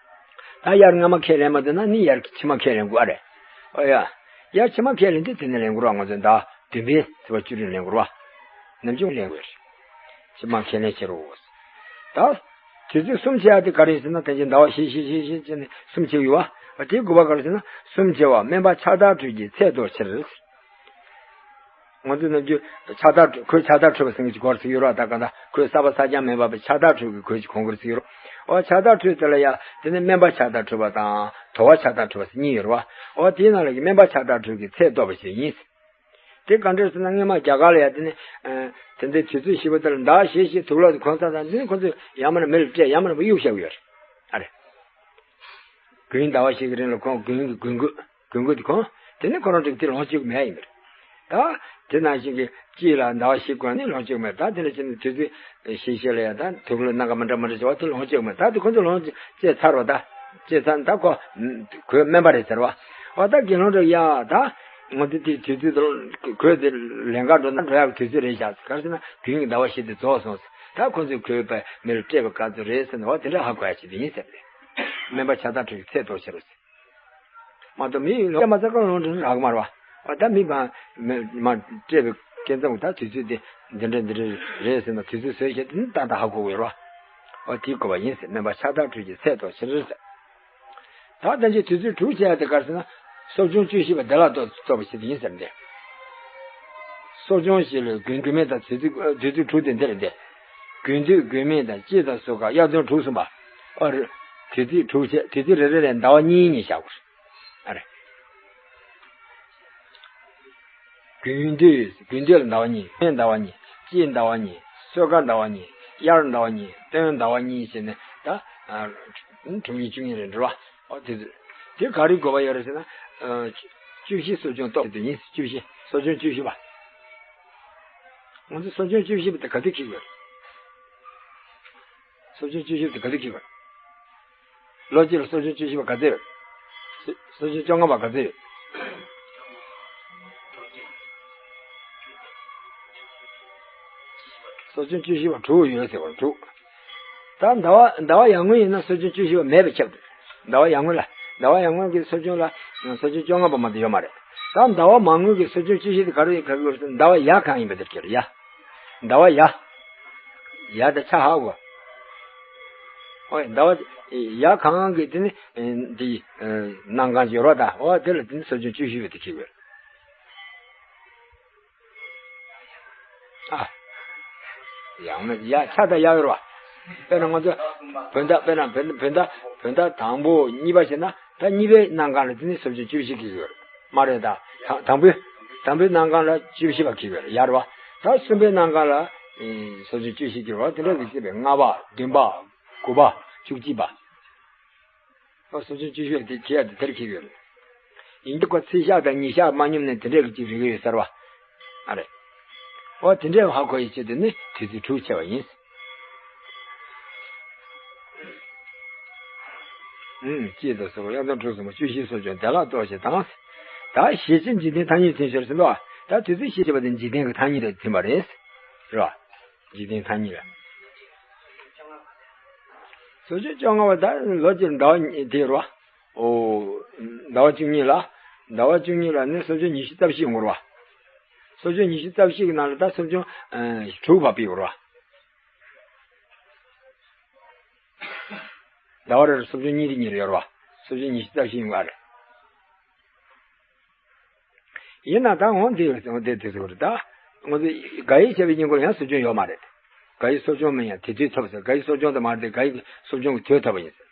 ད་དབྱར་སྔ་མ་ཁས་ལེན་མ་ཐུབ་ན་ནི་དབྱར་ཕྱི་མ་ཁས་ལེན་དགོས་ཨ་རེད། ཨོ་ཡ། དབྱར་ཕྱི་མ་ཁས་ལེན་དུས་དེ་ནས་ལེན་དགོས་ར། ང་ཚོས་ཟླ་བདུན་པའི་ཚེས་པ་བཅུ་དྲུག་ལེན་དགོས་ར། ནམ་རྒྱུན་ལེན་དགོས་རེད། ཕྱི་མ་ཁས་ལེན་བྱེད་རོགས། ད་དུས་ཚོད་གསུམ་བྱེད་ཡ་དེ་ག་རེ་ཟེར་ན། ད་ཅི་ཟླ་བ་བཞི་བཞི་བཞི་བཞི་བྱས་ནས་གསུམ་བྱེད་ཡོད་བ། དེའི་དགོས་པ་ག་རེ་ཟེར་ན། གསུམ་བྱེད་པ་སྨན་པ་ཕྱག་དར་ཁྲོད་ཀྱི་ཚད་ཐོབ་ཕྱིར། ང་ཚོས་ནམ་རྒྱུན་ཕྱག་དར་ཁྲོད། གོས་ཕྱག་དར་ཁྲོད་པ་ཟེར་མཁན་ཅིག་གོ་ར་ཚིག་ཡོད་ར། ད་ག་ད་གོས་གསར་པ་གསར་རྐྱང་མེད་པ་པའི་ཕྱག་དར་ཁྲོད་ཀྱི་གོས་ཅིག་གོན་དགོས་ར་ཚིག་ཡོད་ར། ཨོ་ཕྱག་དར་ཁྲོད་དེ་ལ་ཡ་དེ་ནི་སྨན་པ་ཕྱག་དར་ཁྲོད་པ་དང་དོ་བ་ཕྱག་དར་ཁྲོད་པ་ཟེར་གཉིས་ཡོད་ར་བ། ཨོ་དེའི་ནང་ལ་གི་སྨན་པ་ཕྱག་དར་ཁྲོད་ཀྱི་ཚད་ཐོབ་པ་ཞིག་ཡིན། དེ་ག་འདྲ་ཟེར་ན་སྔོན་མ་རྒྱ་གར་ལ་ཡ་དེ་ནི་ཨ་དེ་འདྲའི་དུས་ཚོད་ཞིག་པ་དེ་ལ་ཟླ་བཞི་བཞི་དུག་ལོག་དེ་གོན་ཚར་ཙང་དེ་ནི་ཁོ་ཚོས་ཡར་མར་མེ་ལ་སྤྲད། ཡར་མར་གཡུག་བཞག་གི་ཡོད་རེད། ཨ་རེད། དགུན་ཟླ་བ་བཞི་གི་རིང་ལ་ཁོང་དགུན་གྱི་དགུན་གོས། དགུན་གོས་དེ་གོན། དེ་ནི་ཁོ་རང་ཚོས་དེ་ལོངས་སྤྱོད་ཀྱི་མེད་ཡིན་པ་རེད། ད་དེ་ནང་བཞིན་གྱི་དཔྱིད་ལ་ཟླ་བ་བཞི་གོན་ནི་ལོངས་སྤྱོད་ཀྱི་མེད། ད་དེ་ལ་ཕྱིན་ནས་དུས་ཚོད་ཞིག་ཞིག་ལ་ཡ་ད་དུག་ལོག་སྣ་ཁ་མི་འདྲ་མི་འདྲ་བྱེད་པ་དེ་ལོངས་སྤྱོད་ཀྱི་མེད། ད་དེ་ཁོ་ཚོས་ལོངས་སྤྱོད་ཚར་བ། ད་སྤྱོད་ཚར་ད་ཁོ་གོས་སྨན་པ་རེད་ཟེར་བ། འོ་ད་དགེ་སློང་འདྲ་ཡ་ད་ང་ཚོ་དེ་དུས་ཚོད་དེ་གོས་དེ་ལེན་ག་འགྲོ་ན་འགྲོ་ཡག་གི་དུས་ཚོད་རེད་བཞག་ཟེར། ག་རེ་ཟེར་ན་དགུན་གྱི་ཟླ་བ་བཞི་དེ་རྫོགས་སོང་ཟེར། ད་ཁོ་ཚོས་གོས་པ་མེ་ལ་སྤྲད་པ་ག་ཚོད་རེད་ཟེར་ན། འོ་དེ་འདྲ་ཧ་གོ་ཡ་ཞིག་དེ་ཡིན་ཟེར་ཏེ། སྨན་པ་ཕྱག་དར་ཁྲོད་ཀྱི་ཚད་ཐོབ་ཕྱིར་རོ་ཟེར། མ་གཏོགས་མི་ཡིས་ལོ་མ་ཚ་ཀ་ལོང་དྲན་རག་མ་རེད་བ། འོ་ད་མི་མ་མ་སྤྲད་པའི་སྐལ་མཚམས་ད་དུས་ཚོད་དེ་འདི་འདྲ་འདི་འདྲ་རེད་ཟེར་ན་དུས་ཚོད་བཟོས་བྱས་དེ་ནི་ཏག་ཏག་ཧ་གོ་གི་ཡོད་རེད་བ། འོ་དེའི་དགོས་པ་ཡིན་ཟེར། སྨན་པ་ཕྱག་དར་ཁྲོད་ཀྱི་ཚད་ཐོབ་ཕྱིར་ཟེར། ད་ལྟ་ཅི་དུས་ཚོད་དྲུག་བྱས་ཏེ་ག་རེ་ཟེར་ན། གསོ་སྦྱོང་བཅུ་བཞི་པ་བདེ་བླག་ཏུ་རྫོགས་པ་ཞིག་ཡིན་ཟེར་ཏེ། གསོ་སྦྱོང་བཞི་ལ་དགུན་དགུན་སྨད་དང་དུས་ཚོད་དུས་ཚོད་དྲུག་དེ་འདིར་ཏེ། དགུན་དུས་དགུན་སྨད་དང་དཔྱིད་དང་སོ་ཀ་དབྱར་སྟོན་དྲུག་གསུམ་པ། ཨ་རེ། དུས་ཚོད་དྲུག་བྱས། དུས་ཚོད་རེ་རེ་ལ་ཟླ་བ་གཉིས་གཉིས་བཞག་དགོས། ཨ་རེ། དགུན་དུས་དགུན་དུས་ལ་ཟླ་བ་གཉིས། སྨད་ཟླ་བ་གཉིས། དཔྱིད་ཟླ་བ་གཉིས། སོ་ཀ་ཟླ་བ་གཉིས། དབྱར་ཟླ་བ་གཉིས། སྟོན་ཟླ་བ་གཉིས་བྱས་ནས་ད་ཨ་དྲུག་གཉིས་བཅུ་གཉིས་རེད་འགྲོ་བ། ཨོ་དེ་དེ་ག་རེ་དགོས་པ་ཡོད་རེད་ཟེར་ན། ཨ་བཅུ་བཞི་གསོ་སྦྱོང་ཏོག་དེ་ཡིན། བཅུ་བཞི། གསོ་སྦྱོང་བཅུ་བཞི་པ། ང་ཚོ་གསོ་སྦྱོང་བཅུ་བཞི་པ་དེ་ག་དུས་འཁྱེར་དགོས་རེད། གསོ་སྦྱོང་བཅུ་བཞི་པ་དེ་ག་དུས་འཁྱེར་དགོས་རེད། ལོ་གཅིག་ལ་གསོ་སྦྱོང་བཅུ་བཞི་པ་ག་ཚོད་ཡོད། གསོ་སྦྱོང་བཅོ་ལྔ་པ་ག་ཚོད་ཡོད། གསོ་སྦྱོང་བཅུ་བཞི་པ་དྲུག་ཡོད་ཟེར་བ་དྲུག་ད་ཟླ་བ་ཟླ་བ་ཡར་ངོ་ཡིན་ན་གསོ་སྦྱོང་བཅུ་བཞི་པ་མེད་པས་ཁྱབ་འདུག་ཟླ་བ་ཡར་ངོ་ལ། ཟླ་བ་ཡར་ངོ་གི་གསོ་སྦྱོང་ལ་གསོ་སྦྱོང་བཅོ་ལྔ་པ་མ་གཏོགས་ཡོད་མ་རེད། ད་ཟླ་བ་མར་ངོ་གི་གསོ་སྦྱོང་བཅུ་བཞི་དེ་ག་རེ་ག་རེ་ཟླ་བ་ཡག་གང་ཡིན་པ་དེར་ཁྱེར་ཡ། ཟླ་བ་ཡ། ཡ་དེ་ཆ་ཧ་གོ། ཨོ་ཟླ་བ་ཡ་གང་གི་དེ་ནི་འདི་ནང་གང་ཡོད་རོགས་ད། ཨོ་དེ་ལ་དེ་ནི་གསོ་སྦྱོང་བཅུ་བཞི་པ་དེ་ཁྱེར་དགོས། ཨ། ཡང་ན་ཡ་ཆ་དང་ཡ་ཡོད་རེད་བ། དཔེར་ན་ང་ཚོ་བོད་ཟླ་དཔེར་ན་བོད་ཟླ་བོད་ཟླ་བོད་ཟླ་དང་པོ་གཉིས་པ་བྱས་ན་ད་གཉིས་པའི་གནམ་གང་ལ་དེ་ནི་སོར་བཅོ་བཅུ་བཞི་གི་ཡོད་རེད། མ་རེད་ད། དང་དང་པོའི་དང་པོའི་གནམ་གང་ལ་བཅུ་བཞི་པ་གི་ཡོད་རེད་ཡ་རེད་བ། ད་གསུམ་པའི་གནམ་གང་ལ་ཨེ་སོར་བཅོ་བཅུ་བཞི་གི་ཡོད་རེད་བ། དེ་འདྲ་གི་བྱས་པའི་ལྔ་པ་བདུན་པ་དགུ་པ་བཅུ་གཅིག་པ། ཨོ་སོར་བཅོ་བཅུ་བཞི་དེ་བྱེད་ཡ་དེ་དེར་འཁེལ་ཡོད་རེད། ཡིན་གྱི་ཁོ་ཚེས་ཞག་དང་ཉིན་ཞག་མ་སྙོམས་ནས་དེ་འདྲས་ཀྱི་ཅིག་རིག་གི་ཡོད་ཟེར་བ། ཨ་རེད། ཨོ་དེ་འདྲས་ཧ་གོ་ཡི་ཆེད་དུ་ནི་དུས་ཚོད་དྲུག་ཕྱེ་བ་ཡིན། ཨུམ་ཅེས་དང་སོགས་དབྱར་སྟོན་དྲུག་གསུམ་པ་བཅུ་བཞི་སོར་བཅོ་བདེ་བླག་ཏོག་ཅེས་དང་། ད་ཞེས་བྱའི་འཇིག་རྟེན་ཐ་སྙད་ཐོན་ཤོར་ཟིན་པ། ད་དུས་ཚོད་ཞེས་བྱ་བ་དེ་འཇིག་རྟེན་གྱི་ཐ་སྙད་རེད་ཐོན་པ་རེད། རེད་བ། འཇིག་རྟེན་ཐ་སྙད་ལ། སོར་བཅོ་བཅོ་ལྔ་བ་ད་ལོ་གཅིག་ཟླ་བ་གཉིས་དེ་རེད་བ། ཨོ། ཟླ་བ་བཅུ་གཉིས་ལ། ཟླ་བ་བཅུ་གཉིས་ལ་ནི་སོར་བཅོ་ཉི་ཤུ་རྩ་བཞི་ཡོང་གི་རེད་བ། སོར་བཅོ་ཉི་ཤུ་རྩ་བཞི་གི་ནང་ལ་ད་སོར་བཅོ་ཨ་དྲུག་བབས་ཡོད་རེད་བ། ཟླ་བ་རེར་སོར་བཅོ་གཉིས་རེ་གཉིས་རེ་ཡོད་རེད་བ། སོར་བཅོ་ཉི་ཤུ་རྩ་བཞི་ཡོང་གི་རེད། ཡིན་ན་ད་འོང་དེ་ཡོད་ཟེར་འོང་དེ་དེ་ཟེར་བ་རེད་ད། ང་ཚོ་དགག་དབྱེ་བྱས་པའི་སྙིང་པོར་ཡང་སོར་བཅོ་ཡོད་མ་རེད། དགག་དབྱེ་སོར་བཅོ་མིན་ཡང་དེ་དུས་ཐོབ་ཟེར། དགག་དབྱེ་སོར་བཅོ་དེ་མ་རེད་དེ་དགག་དབྱེ་སོར་བཅོ་གི་དུས་ཐོབ་པ་ཡིན་ཟེར།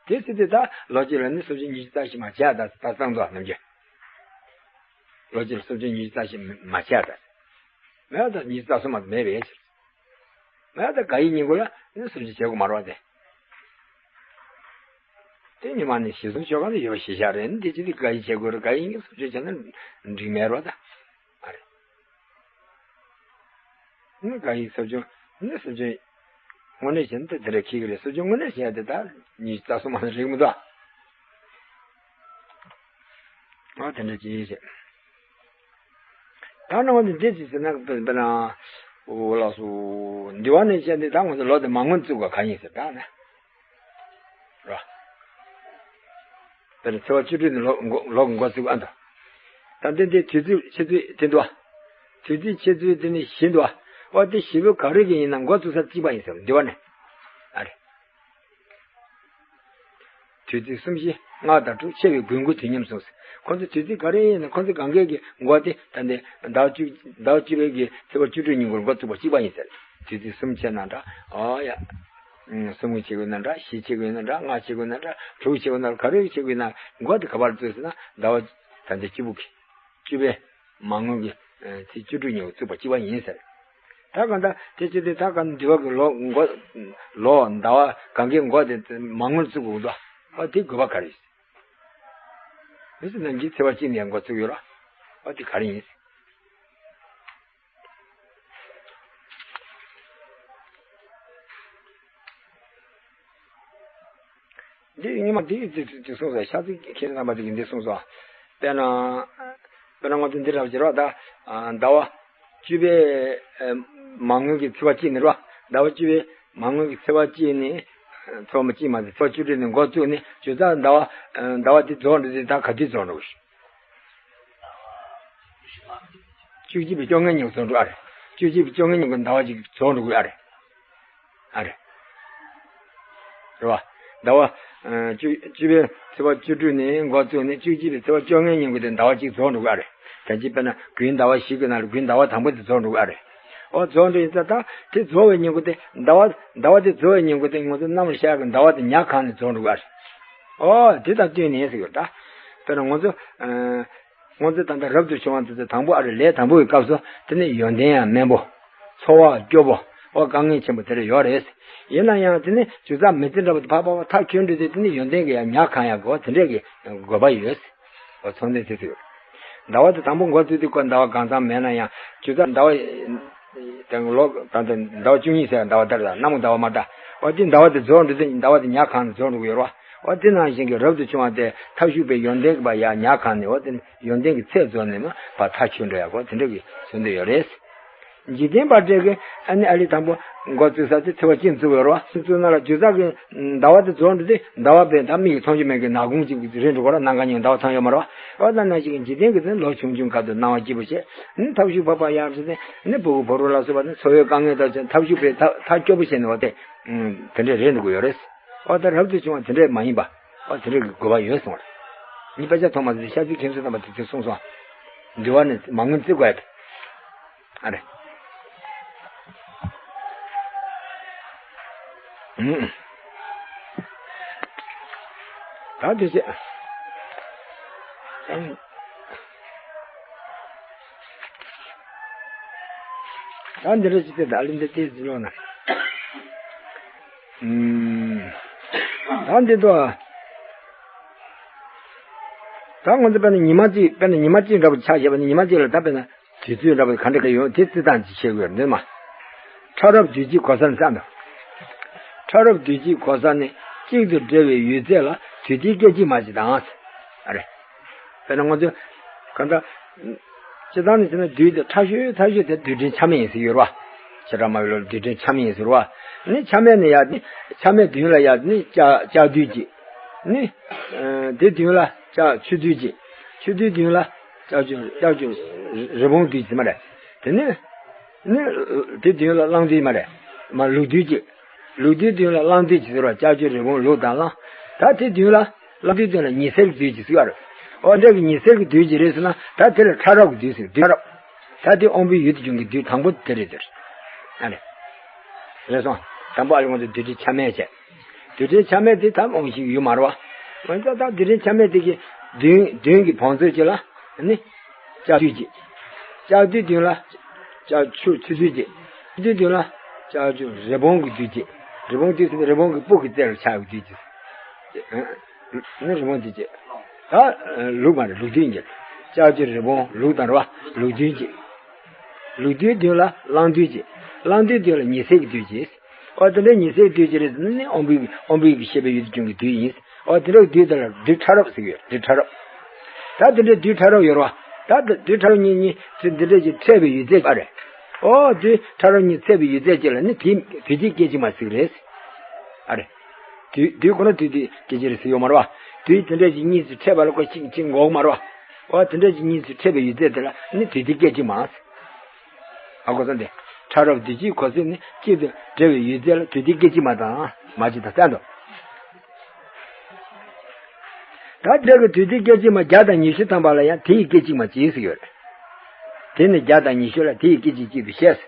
དེ་ཟེར་དུས་ད་ལོ་གཅིག་ལ་ནི་སོར་བཅོ་ཉི་ཤུ་རྩ་བཞི་མ་བྱས་ད་ད་བཏང་འདུག་ནམ་རྒྱུན། ལོ་གཅིག་ལ་སོར་བཅོ་ཉི་ཤུ་རྩ་བཞི་མ་བྱས་ད། མེད་ད་ཉི་ཤུ་རྩ་གསུམ་མ་མེད་པས་ཟེར། ང་ད་དགག་དབྱེ་སྙིང་པོ་ལ་ནི་སོར་བཅོ་བྱེད་དགོས་མ་རེད་བ་དེ། དེ་ཉི་མ་ནི་ཞེ་གསུམ་ཤོ་གང་དུ་ཡོད་པ་ཞེ་བཞག་རེད། འདི་ཅི་སྟེ་དགག་དབྱེ་བྱེད་དགོས་རེད། དགག་དབྱེ་སོར་བཅོ་བྱས་ན་འགྲིག་མེད་རེད་བ་ད། ཨ་རེད། ནི་དགག་དབྱེ་སོར་བཅོ་ནི་སོར་བཅོ་དངོས་གནས་བྱས་ན་ད་དེ་འདྲ་ཁེག་གི་རེད། སོར་བཅོ་དངོས་གནས་བྱས་ཏེ་ད་ཉི་ཤུ་རྩ་གསུམ་མ་ནི་རེད་མི་འདུག་ཨ། ཨ་དེ་འདྲ་ཅི་བྱེད། ད་ནང་ནས་འདི་ཅི་ཟེར་ན་དཔེར་ན། འོ་ལགས་སོ། འདི་བ་ནས་བཤད་འདི་ད་ང་ཚོ་ལོ་དེ་མ་སྔོན་བཙུགས་པ་གང་ཡིན་ཟེར་ད་ནི། རོ། དཔེར་ན་ཚེས་པ་བཅུ་དྲུག་ནས་ལོ་འགོ་ལོ་འགོ་བཙུགས་ཨ་འདུག་ད་འདི་འདི་དུས་ཚོད་ཆུ་ཚོད་དེ་འདུག་ཨ། དུས་ཚོད་ཆུ་ཚོད་དེ་ནི་བཞི་འདུག་ཨ། འོ་དེ་བཞི་པོ་ག་རེ་གི་ཡིན་ན་འགོ་བཙུགས་ས་གཅིག་པ་ཡིན་ཟེར་འདི་བ་ནས། ཨ་རེ། དུས་ཚིགས་གསུམ་བཞི་ལྔ་དང་དྲུག་ཕྱེ་བའི་དགུན་གོ་དུས་མཉམ་གསུངས། ཁོ་ཚོ་དུས་ཚིགས་ག་རེ་ཡིན་ན་ཁོ་ཚོ་གང་གས་ཀྱི་འགོ་དེ་ད་ལྟའི་ཟླ་བ་བཅུ་ཟླ་བ་བཅུ་པའི་གི་ཚེས་པ་བཅུ་དྲུག་ཉིན་གུང་འགོ་བཙུགས་པ་གཅིག་པ་ཡིན་ཟེར། དུས་ཚིགས་གསུམ་ཕྱེ་ན་འདྲ། ཨོ་ཡ། གསུམ་གྱི་ཕྱེ་དགོས་ན་འདྲ། བཞི་ཕྱེ་དགོས་ན་འདྲ། ལྔ་ཕྱེ་དགོས་ན་འདྲ། དྲུག་ཕྱེ་དགོས་ན་ག་རེ་ཕྱེ་དགོས་ན་འགོ་དེ་ག་པར་བཙུགས་ཟེར་ན་ཟླ་བ་ད་ལྟའི་བཅུ་པོ་གི་བཅུ་པའི་མ་དངུལ་གྱི་ཚེས་བཅུ་དྲུག་ཉིན་བཙུགས་པ་གཅིག་པ་ཡིན་ཟེར། ད་གང་ལྟར་དེ་ཅི་སྟེ་ད་གང་འདི་བ་གི་ལོ་འགོ་ལོ་ཟླ་བ་གང་གའི་འགོ་དེ་མ་དངུལ་བཙུགས་དགོས་འདུག་ཨ་དེ་དགོས་པ་ག་རེ་ཡིན། མི་ཚེ་ནམ་གྱི་ཚེས་པ་གཅིག་ནས་འགོ་བཙུགས་ཡོད་ར། ཨ་དེ་ག་རེ་ཡིན། འདི་སྔོན་མ་འདི་འདི་འདི་གསུངས་སོ། ཤ་ཚིག་ཁྱེད་རྣམ་པ་འདི་གིས་འདི་གསུངས་སོ། དཔེར་ན། དཔེར་ན་ང་ཚོ་འདི་འདྲ་བྱེད་རོགས་ད། ཟླ་བ་བཅུ་པའི་མ་དངུལ་གྱི་ཚེས་པ་གཅིག་ནི་རོ། ཟླ་བ་བཅུ་པའི་མ་དངུལ་གྱི་ཚེས་པ་གཅིག་ནི། ཚེས་པ་གཅིག་མ་ཟད་ཚེས་པ་བཅུ་དྲུག་ནི་འགོ་བཙུགས་ནི་བྱས་ཙང་ཟླ་བ་ཟླ་བ་འདི་རྫོགས་འགྲོ་དུས་ད་ག་དུས་རྫོགས་འགྲོ་གི། བཅུ་གཅིག་པའི་བཅོ་ལྔའི་ཉིན་རྫོགས་འགྲོ་ཨ་རེད། བཅུ་གཅིག་པའི་བཅོ་ལྔའི་ཉིན་གྱི་ཟླ་བ་གཅིག་རྫོགས་འགྲོ་གི་ཨ་རེད། ཨ་རེད། རེད་བ། ཟླ་བ། བཅུ་བཅུ་པའི་ཚེས་པ་བཅུ་དྲུག་ནས་འགོ་བཙུགས་ནས་བཅུ་གཅིག་པའི་ཚེས་པ་བཅོ་ལྔའི་ཉིན་གྱི་དེ་ཟླ་བ་གཅིག་རྫོགས་འགྲོ་གི་ཨ་རེད། ད་ཅི་དཔེར་ན་དགུན་ཟླ་བ་བཞི་གི་ནང་ལ་དགུན་ཟླ་བ་དང་པོ་དེ་རྫོགས་འགྲོ་གི་ཨ་རེད། ཨོ་རྫོགས་འགྲོ་ཡིན་ཙང་ད་དེ་རྫོགས་པའི་ཉིན་གྱི་དེ་ཟླ་བ་ཟླ་བ་དེ་རྫོགས་པའི་ཉིན་གྱི་དེ་ང་ཚོ་གནམ་ལ་ཤར་གྱི་ཟླ་བ་དེ་ཉལ་ཁང་ནས་རྫོགས་འགྲོ་གི་ཨ་རེད། ཨོ་དེ་དང་བསྟུན་ནས་ཟེར་གི་ད། དཔེར་ན་ང་ཚོ། ང་ཚོ་ད་ལྟ་རབ་ཏུ་བྱུང་བ་དེ་ཚོ་དང་པོ་ཨ་རེ་ལས་དང་པོ་གི་སྐབས་སུ་དེ་ནི་ཡོན་ཏན་ཡང་དམན་པོ། འཚོ་བ་སྐྱོ་པོ། འོ་དཀའ་ངལ་ཆེན་པོ་དེ་འདྲ་ཡོད་རེད། ཡིན་ན་ཡང་དེ་ནི་ཇི་ལྟར་མི་ཚེ་འདྲ་བོ་དེ་ཕར་ཕར་ཕར་ཐག་ཆོད་འགྲོ་དུས་དེ་ནི་ཡོན་ཏན་གྱི་ཡང་ཉག་གང་ཡང་དགོས་དེ་འདྲས་ཀྱི་དགོས་པ་ཡོད། འོ་ཚོང་ལས་དེ་ཚོ་ཡོད། ཟླ་བ་དེ་དང་པོ་འགོ་བཙུགས་དུས་ཀོ་ཟླ་བ་གང་ཚང་མེད་ན་ཡང་ཇི་ལྟར་ཟླ་བ། དེ་ལོ་ད་ལྟ་ཟླ་བ་བཅུ་གཉིས་ཟེར་ཟླ་བ་དེ་རེད་གནམ་ཟླ་བ་མ་འདྲ། འོ་དེ་ཟླ་བ་དེ་རྫོགས་འགྲོ་དུས་ཟླ་བ་དེ་ཉག་གང་ནས་རྫོགས་འགྲོ་གི་ཡོད་རེད་བ། འོ་དེ་ནང་བཞིན་གྱི་རབ་ཏུ་བྱུང་བ་དེ་ཐབས་ཞུགས་པའི་ཡོན་ཏན་གྱི་བ་ཡ་ཉག་གང་ནས་འོ་དེ་ནི་ཡོན་ཏན་གྱི་ཚད་རྫོགས་ནས་མ་ཕར་ཐག་ཆོད་འགྲོ་ཡག་གོ་དེ་འདྲ་གི་ཚུལ་འདི་ཡོད་རེད། འཇིག་རྟེན་པ་འདྲས་ཀྱི་ཨ་ནི་ཨ་ལི་དང་པོ་འགོ་བཙུགས་ས་དེ་ཚེས་པ་གཅིག་བཙུགས་ཡོད་རེད་བ། སུ་བཙུགས་ན་ལ་ཇི་ལྟར་གྱི་ཟླ་བ་དེ་རྫོགས་འགྲོ་དུས་ཟླ་བ་པས་ད་མིག་གིས་མཐོང་རྒྱུ་མེད་ཀྱི་ནག་ཁུང་གཅིག་རེད་འགྲོ་གོ་ར། གནམ་གང་ཉིན་ཟླ་བ་ཚང་ཡོད་མ་རེད་བ། འོ་ད་ནང་བཞིན་གྱི་འཇིག་རྟེན་གྱི་དེ་ནི་ལོ་ཆུང་ཆུང་སྐབས་དུ་སྣང་བ་སྐྱིད་པོ་བྱས་ནི་ཐབས་ཞུགས་ཕོར་པ་ཡར་ཟེར་ནས་ནི་ཕྲུ་གུ་ཕྲུ་གུ་ལ་སོགས་པ་ནི་འཚོ་བའི་དཀའ་ངལ་དང་ཐག་ཆོད་པའི་ཐག་ཐག་སྐྱོ་པོ་བྱས་ནས་བ་དེ་དེ་འདྲས་རེད་འདུག་གི་ཡོད་རེད། འོ་ད་རབ་ཏུ་བྱུང་བ་དེ་འདྲས་མ་ཡིན་པ་འོ་དེ་འདྲས་ཀྱི་དགོས་པ་ཡོད་གསུངས་པ་རེད། ངས་དཔེ་ཆ་ཐོག་མ་དེ་ཤ་ཚིག་མཁན་ཚོ་རྣམ་པ་དེ་ཚོས་གསུངས་སོང་། འདི་བ་ནི་མ་དངུལ་བརྩི་དགོས་ཡ་དེ། ཨ་རེ། ད་དེ་བྱས། ད་འདི་འདྲ་ཅིག་དེ་ད་ལི་འདི་དེ་ཟིན་ལོག་ན། ཨུམ། ད་འདི་དོ། ད་ང་ཚོ་དཔེར་ན་ཉི་མ་གཅིག་དཔེར་ན་ཉི་མ་གཅིག་འདྲ་པོ་ཆ་བཞག་པ་ནི་ཉི་མ་གཅིག་ལ་ད་དཔེར་ན་དུས་ཚོད་འདྲ་པོ་ག་འདྲ་ག་ཡོང་དེ་རྩི་སྟངས་ཅིག་བྱེད་དགོས་འདུག་མ། ཕྲ་རབ་དུས་གཅིག་གོ་ས་ནས་བསམ་དང་། ཕྲ་རབ་དུས་གཅིག་གོ་ས་ནས་གཅིག་ཏུ་འབྲེལ་བའི་ཡུལ་ཚད་ལ་དུས་མཐའི་སྐད་ཅིག་མ་ཅིག་དང་། ཨ་རེ། དཔེར་ན་ང་ཚོ་ག་འདྲ། སྤྱིར་བཏང་ནས་བྱས་ན་དུས་དེ་ཕྲ་ཤོས་ཕྲ་ཤོས་དེ་དུས་དྲན་ཆ་མེད་ཡིན་ཟེར་ཡོད་རེད་བ། བྱེ་བྲག་སྨྲ་བའི་ལུགས་ལ་དུས་དྲན་ཆ་མེད་ཡིན་ཟེར་བ། ནི་ཆ་མེད་ནས་ཡར་ནི་ཆ་མེད་མདུན་ལ་ཡར་ནི་ལྕགས་ལྕགས་དུས་གཅིག་ནི། ཨ་དེ་མདུན་ལ་ལྕགས་ཆུ་དུས་གཅིག་ཆུ་དུས་མདུན་ལ་ལྕགས་ཀྱུ་ལྕགས་ཀྱུ་རི་བོང་དུས་གཅིག་མ་རེད། དེ་ནི། ནི། དེ་མདུན་ལ་གླང་དུས་མ་རེད། མ་ལུག་དུས་གཅིག་ལུག་དུས་མདུན་ལ་གླང་དུས་གཅིག་ཟེར་བ་ལྕགས་ཀྱུ་རི་བོང་ལུག་དང་གླང་། ད་དེ་མདུན་ལ། གླང་དུས་མདུན་ལ་ཉི་ཟེར་གྱི་དུས་གཅིག་ཟེར་བ་རེད། འོ་འདྲ་གི་ཉི་ཟེར་གྱི་དུས་གཅིག་རེད་ཟེར་ན་ད་དེ་ལ་ཕྲ་རབ་ཀྱི་དུས་ཟེར་དུས་ཕྲ་རབ། ད་དེ་དབང་པོའི་ཡུལ་དུ་འབྱུང་གི་དུས་དང་པོ་དེ་རེད་དེ། ཨ་རེད། རེད་སོང་། དང་པོ་ཨ་རེ་ང་ཚོ་དུས་དྲན་ཆ་མེད་བྱས། དུས་དྲན་ཆ་མེད་དེ་ད་དབང་ཤེས་ཡུལ་མ་རེད་བ། འོན་ཀྱང་ད་དུས་དྲན་ཆ་མེད་དེ་གི་མདུན་མདུན་གྱི་བང་མཛོད་ཅིག་ལ་ནི། ལྕགས་དུས་གཅིག་ལྕགས་དུས་མདུན་ལ། ལྕགས་ཆུ་ཆུ་དུས་གཅིག་ཆུ་དུས་མདུན་ལ། ལྕགས་ཀྱུ་རི་བོང་གི་དུས་གཅིག་རི་བོང་དུས་ཟེར་ན་རི་བོང་གི་སྤུ་གི་རྩེ་ལ་ཆགས་པའི་དུས་གཅིག་ནི་རི་བོང་དུས་གཅིག་ད་ལུག་མ་རེད་ལུག་དུས་གཅིག་ལྕགས་ཀྱུ་རི་བོང་ལུག་དང་རེད་བ་ལུག་དུས་གཅིག་ལུག་དུས་མདུན་ལ་གླང་དུས་གཅིག་གླང་དུས་མདུན་ལ་ཉི་ཟེར་གྱི་དུས་གཅིག་འོ་དེ་འདྲའི་ཉི་ཟེར་དུས་ཀྱི་རེད་ནི་དབང་པོའི་དབང་པོའི་གི་ཤེས་པའི་ཡུལ་དུ་འབྱུང་གི་དུས་ཡིན། འོ་དེ་འདྲའི་དུས་དེ་ལ་དུས་ཕྲ་རབ་ཟེར་གྱི་ཡོད་དུས་ཕྲ་རབ། ད་དེ་འདྲའི་དུས་ཕྲ་རབ་ཡོད་རེད་བ། ད་དུས་ཕྲ་རབ་གཉིས་གཉིས་ཚེ་འདི་འདྲའི་ཅིག་ཕྲད་པའི་ཡུལ་ཚད་ཅིག་ཨ་རེད། འོ་དུས་ཕྲ་རབ་གཉིས་ཚད་པའི་ཡུལ་ཚད་ཅིག་ལ་ནི་དུས་དུས་དེ་སྐད་ཅིག་མ་ཟེར་གྱི་རེད། ཨ་རེད། དུས་དུས་ཁོ་ན་དུས་དེ་སྐད་ཅིག་རེད་ཟེར་ཡོད་མ་རེད་བ། དུས་དེ་འདྲའི་ཅིག་གཉིས་སུ་ཕྲད་པ་ལ་ཁོ་གཅིག་གཅིག་འགོག་མ་རེད་བ། འོ་དེ་འདྲའི་ཅིག་གཉིས་སུ་ཕྲད་པའི་ཡུལ་ཚད་དེ་ལ་ནི་དུས་དེ་སྐད་ཅིག་མ་ཟེར། ཨ་གོ་ས་འདི། ཕྲ་རབ་དུས་གཅིག་གོ་ས་ནི་གཅིག་ཏུ་འབྲེལ་བའི་ཡུལ་ཚད་ལ་དུས་དེ་སྐད་ཅིག་མ་དང་མ་གཅིག་དང་བསྟན་ཏོ། ད་འདྲ་གི་དུས་དེ་སྐད་ཅིག་མ་བརྒྱ་དང་ཉི་ཤུ་ཐམ་པ་ལ་ཡང་དེ་ཡི་སྐད་ཅིག་མ་གཅིག་ཟེར་ཡོད་རེད། དེ་ནི་བརྒྱ་དང་ཉི་ཤུ་ལ་དེ་ཡི་སྐད་ཅིག་གཅིག་ཏུ་བཤད།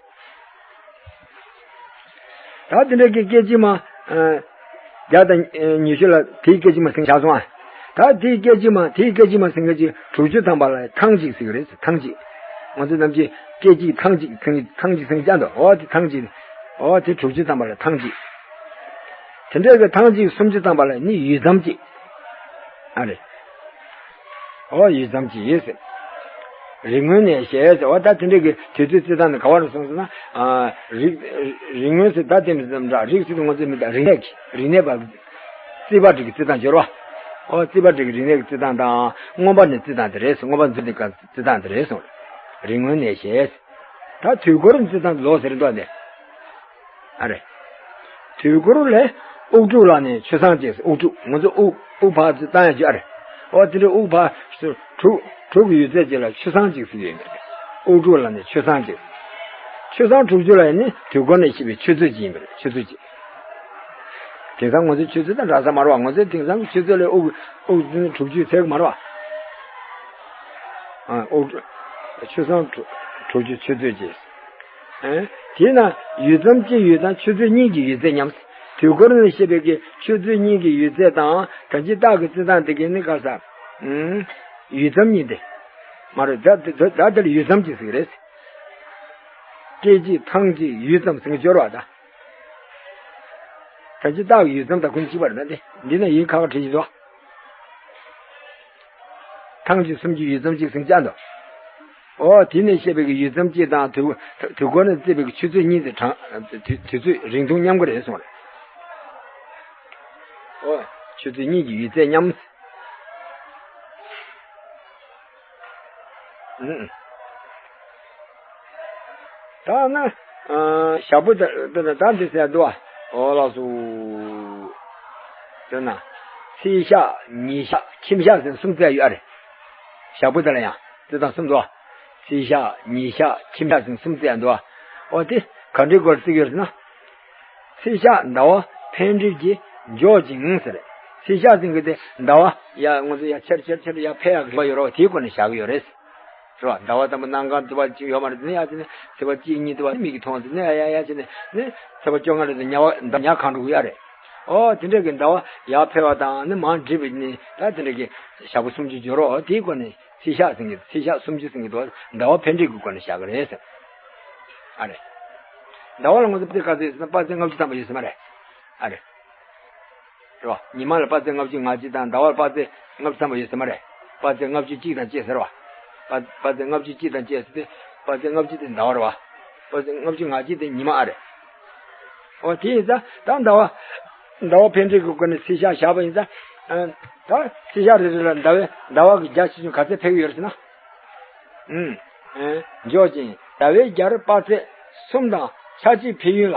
ད་དེ་འདྲ་གི་སྐད་ཅིག་མ། ཨ། བརྒྱ་དང་ཉི་ཤུ་ལ་དེའི་སྐད་ཅིག་མ་ཟིན་ཆགས་སོང་ཨ། ད་དེའི་སྐད་ཅིག་མ་དེའི་སྐད་ཅིག་མ་ཟིན་སྐད་ཅིག་དྲུག་ཅུ་ཐམ་པ་ལ་ཐང་ཅིག་ཟེར་གི་རེད་ཐང་ཅིག་ང་ཚོ་ནམ་རྒྱུན་སྐད་ཅིག་ཐང་ཅིག་ཐང་ཅིག་ཐང་ཅིག་ཟིན་ཀྱང་འདུག་འོ་དེ་ཐང་ཅིག་འོ་དེ་དྲུག་ཅུ་ཐམ་པ་ལ་ཐང་ཅིག་དེ་འདྲ་གི་ཐང་ཅིག་སུམ་ཅུ་ཐམ་པ་ལ་ནི་ཡུད་ཙམ་ཅིག་ཨ་རེད། འོ་ཡུད་ཙམ་གྱིས་ཟེར། རིགས་ངོས་ནས་ཞེས་ཟེར་བ་ད་དེ་འདྲ་གི་དུས་ཚོད་རྩི་སྟངས་ནི་ག་བ་རུ་སོང་ཟེར་ན། ཨ། རིགས་རིགས་ངོས་ཟེར་ད་དེ་མི་ཙམ་འདྲ་རིགས་ཟེར་དུས་ང་ཚོས་མི་ད་རིག་གནས་ཀྱི་རིག་གནས་པ་རྩིས་པ་འདྲ་གི་རྩི་སྟངས་སྦྱོར་བ། འོ་རྩིས་པ་འདྲ་གི་རིག་གནས་ཀྱི་རྩི་སྟངས་དང་མངོན་པ་ནས་རྩི་སྟངས་དེ་རེད་ཟེར་མངོན་པ་མཛོད་དེ་ག་རྩི་སྟངས་དེ་རེད་གསུངས། རིགས་ངོས་ནས་ཞེས། ད་དུས་འཁོར་རྩི་སྟངས་ལོག་ཟེར་འདུག་ནས། ཨ་རེ། དུས་འཁོར་ལས་དབུགས་དྲུག་ལ་ནི་ཆུ་སྲང་གཅིག་དབུགས་དྲུག་ང་ཚོ་དབུགས་དབུགས་ཕར་ཚུར་བཏང་ཡ་ཅིག་ཨ་རེ། འོ་དེ་འདྲའི་དབུགས་ཕར་ཚུར་དྲུག་དྲུག་གི་ཡུད་ཚད་ཅིག་ལ་ཆུ་སྲང་གཅིག་ཟེར་ཡོད་མེད། དབུགས་དྲུག་ལ་ནི་ཆུ་སྲང་གཅིག་ཆུ་སྲང་དྲུག་ཅུ་ལ་ནི་དུས་འཁོར་ནས་བཤད་པའི་ཆུ་ཚོད་གཅིག་ཡིན་པ་རེད་ཆུ་ཚོད་གཅིག་དེང་སང་ང་ཚོའི་ཆུ་ཚོད་དང་འདྲ་ས་མ་རེད་བ། ང་ཚོའི་དེང་སང་གི་ཆུ་ཚོད་ལས་དབུགས་དབུགས་དྲུག་ཅུ་ཚད་མ་རེད་བ། ཨ་དབུགས་ཆུ་སྲང་དྲུག་ཅུ་ཆུ་ཚོད་ཅེས། ཨེ། དེས་ན་ཡུད་ཙམ་གཅིག་ཡུད་དང་ཆུ་ཚོད་གཉིས་ཀྱི་ཡུད་ཚད་མཉམ། དུས་འཁོར་ནས་བཤད་པའི་གི་ཆུ་ཚོད་གཉིས་ཀྱི་ཡུད་ཚད་དང་ད་ཅི་རྟགས་ཀྱི་རྩི་སྟངས་དེ་གའི་ནི་ག་ས། ཨུམ། ཡུད་ཙམ་གཉིས་ཏེ། མ་རེད་ད་ད་ད་དེ་ལ་ཡུད་ཙམ་གཅིག་ཟེར་གི་རེད། སྐད་ཅིག་ཐང་ཅིག་ཡུད་ཙམ་ཟེར་གི་སྦྱོར་བ་ད། ད་ཅི་རྟགས་ཀྱི་ཡུད་ཙམ་དང་ཁུངས་གཅིག་པ་རེད་ད་དེ་འདི་ན་ཡིན་ཁ་བ་བྲིས་ཀྱི་འདུག་ཐང་ཅིག་སུམ་ཅུ་ཡུད་ཙམ་གཅིག་ཟིན་ཅག་འདུག་འོ་དེ་ནས་བཤད་པའི་གི་ཡུད་ཙམ་གཅིག་དང་དུས་དུས་འཁོར་ནས་བརྩིས་པའི་གི་ཆུ་ཚོད་གཉིས་དེ་གྲངས་དུས་དུས་ཚོད་རིང་ཐུང་མཉམ་གི་རེད་གསུངས་རེད། འོ་ཆུ་ཚོད་གཉིས་ཀྱི་ཡུད་ཚད་མཉམ། ཨུ། ད་ན། ཨ། ཞག་པོ་དེ་དེ་ན་ད་འདི་ཟེར་འདུག་ཨ། འོ་ལགས་སོ། དེ་ན། ཚེས་ཞག་ཉིན་ཞག་ཁྱིམ་ཞག་ཟེར་གསུམ་བརྩི་ཡ་ཡོད་ཨ་རེད། ཞག་པོ་དེ་ལ་ཡང་རྩི་སྟངས་གསུམ་འདུག་ཨ། ཚེས་ཞག་ཉིན་ཞག་ཁྱིམ་ཞག་ཟེར་གསུམ་བརྩི་ཡ་འདུག་ཨ། འོ་དེ་ག་འདྲའི་སྐོར་བརྩི་གི་ཡོད་ཟེར་ན། ཚེས་ཞག་ཟླ་བ་འཕེལ་འགྲིབ་ཀྱིས་འཇོག་ཅིང་ཟེར། ཚེས་ཞག་ཟེར་མཁན་དེ་ཟླ་བ་ཡ་ང་ཚོ་ཡ་ཆེར་ཆེར་ཆེར་ཡ་འཕེལ་ཡག་རིམ་པ་ཡོད་རེད་བ། དེའི་སྐོར་ནས་བཞག་གི་ཡོད་རེད། རེད་བ། ཟླ་བ་དང་པོ་གནམ་གང་དེ་བ་གཅིག་ཡོད་མ་རེད། དེ་ནས་ཡ་དེ་ནས་ཚེས་པ་གཅིག་གཉིས་དེ་བ་མིག་གིས་མཐོང་དེ་ནས་ཡ་ཡ་ཡ་དེ་ནས་ནི་ཚེས་པ་བཅོ་ལྔ་རེད་དེ་ཉ་བ་ཟླ་ཉ་གང་འགྲོ་གི་ཡ་རེད། ཨོ་དེ་འདྲ་གི་ཟླ་བ་ཡར་འཕེལ་བ་དང་ནི་མར་འགྲིབ་པའི་ནི་ད་དེ་འདྲ་གི་ཞག་པོ་སུམ་ཅུ་འགྱུར་རོ། དེའི་སྒོ་ནས་ཚེས་ཞག་ཟེར་གི། ཚེས་ཞག་སུམ་ཅུ་ཟེར་གི་འདུག་ཟླ་བ་འཕེལ་འགྲིབ་ཀྱི་སྒོ་ནས་བཞག་གི་རེད་ཟེར། ཨ་རེད། ཟླ་བ་ལ་ངོ་ཚ་དཔེ་ག་ཚོད་ཡོད་ཟེར་ན་དཔག་ཚད་ལྔ་བཅུ་ཐམ་པ་ཡོད་ཟེར་མ་རེད། ཨ་རེད། རེད་བ། ཉི་མ་ལ་དཔག་ཚད་ལྔ་བཅུ་ང་གཅིག་དང་ཟླ་བ་ལ་དཔག་ཚད་ལྔ་བཅུ་ཐམ་པ་ཡོད་ཟེར་མ་རེད། དཔག་ཚད་ལྔ་བཅུ་གཅིག་དང་བཅས་ཟེར་བ། དཔག་དཔག་ཚད་ལྔ་བཅུ་གཅིག་དང་བཅས་ཟེར་ཏེ། དཔག་ཚད་ལྔ་བཅུ་དེ་ཟླ་བ་རེད་བ། དཔག་ཚད་ལྔ་བཅུ་ང་གཅིག་དེ་ཉི་མ་ཨ་རེད། འོ་དེ་ཡིན་ཙང་ད་ཟླ་བ། ཟླ་བ་འཕེལ་འགྲིབ་ཀྱི་སྒོ་ནས་ཚེས་ཞག་བཞག་པ་ཡིན་ཙང་། ཨ། ད་ཚེས་ཞག་རེ་རེ་ལ་ཟླ་བའི་ཟླ་བ་གི་རྒྱ་ཆེ་ཆུང་ག་ཚད་འཕེལ་གྱི་ཡོད་རེད་ཟེར་ན། ཨུམ། ཨེ། འཇོག་ཅིང་ཟླ་བའི་རྒྱར་དཔག་ཚད་གསུམ་དང་ཆ་གཅིག་འཕེལ་ཡུན་ལ།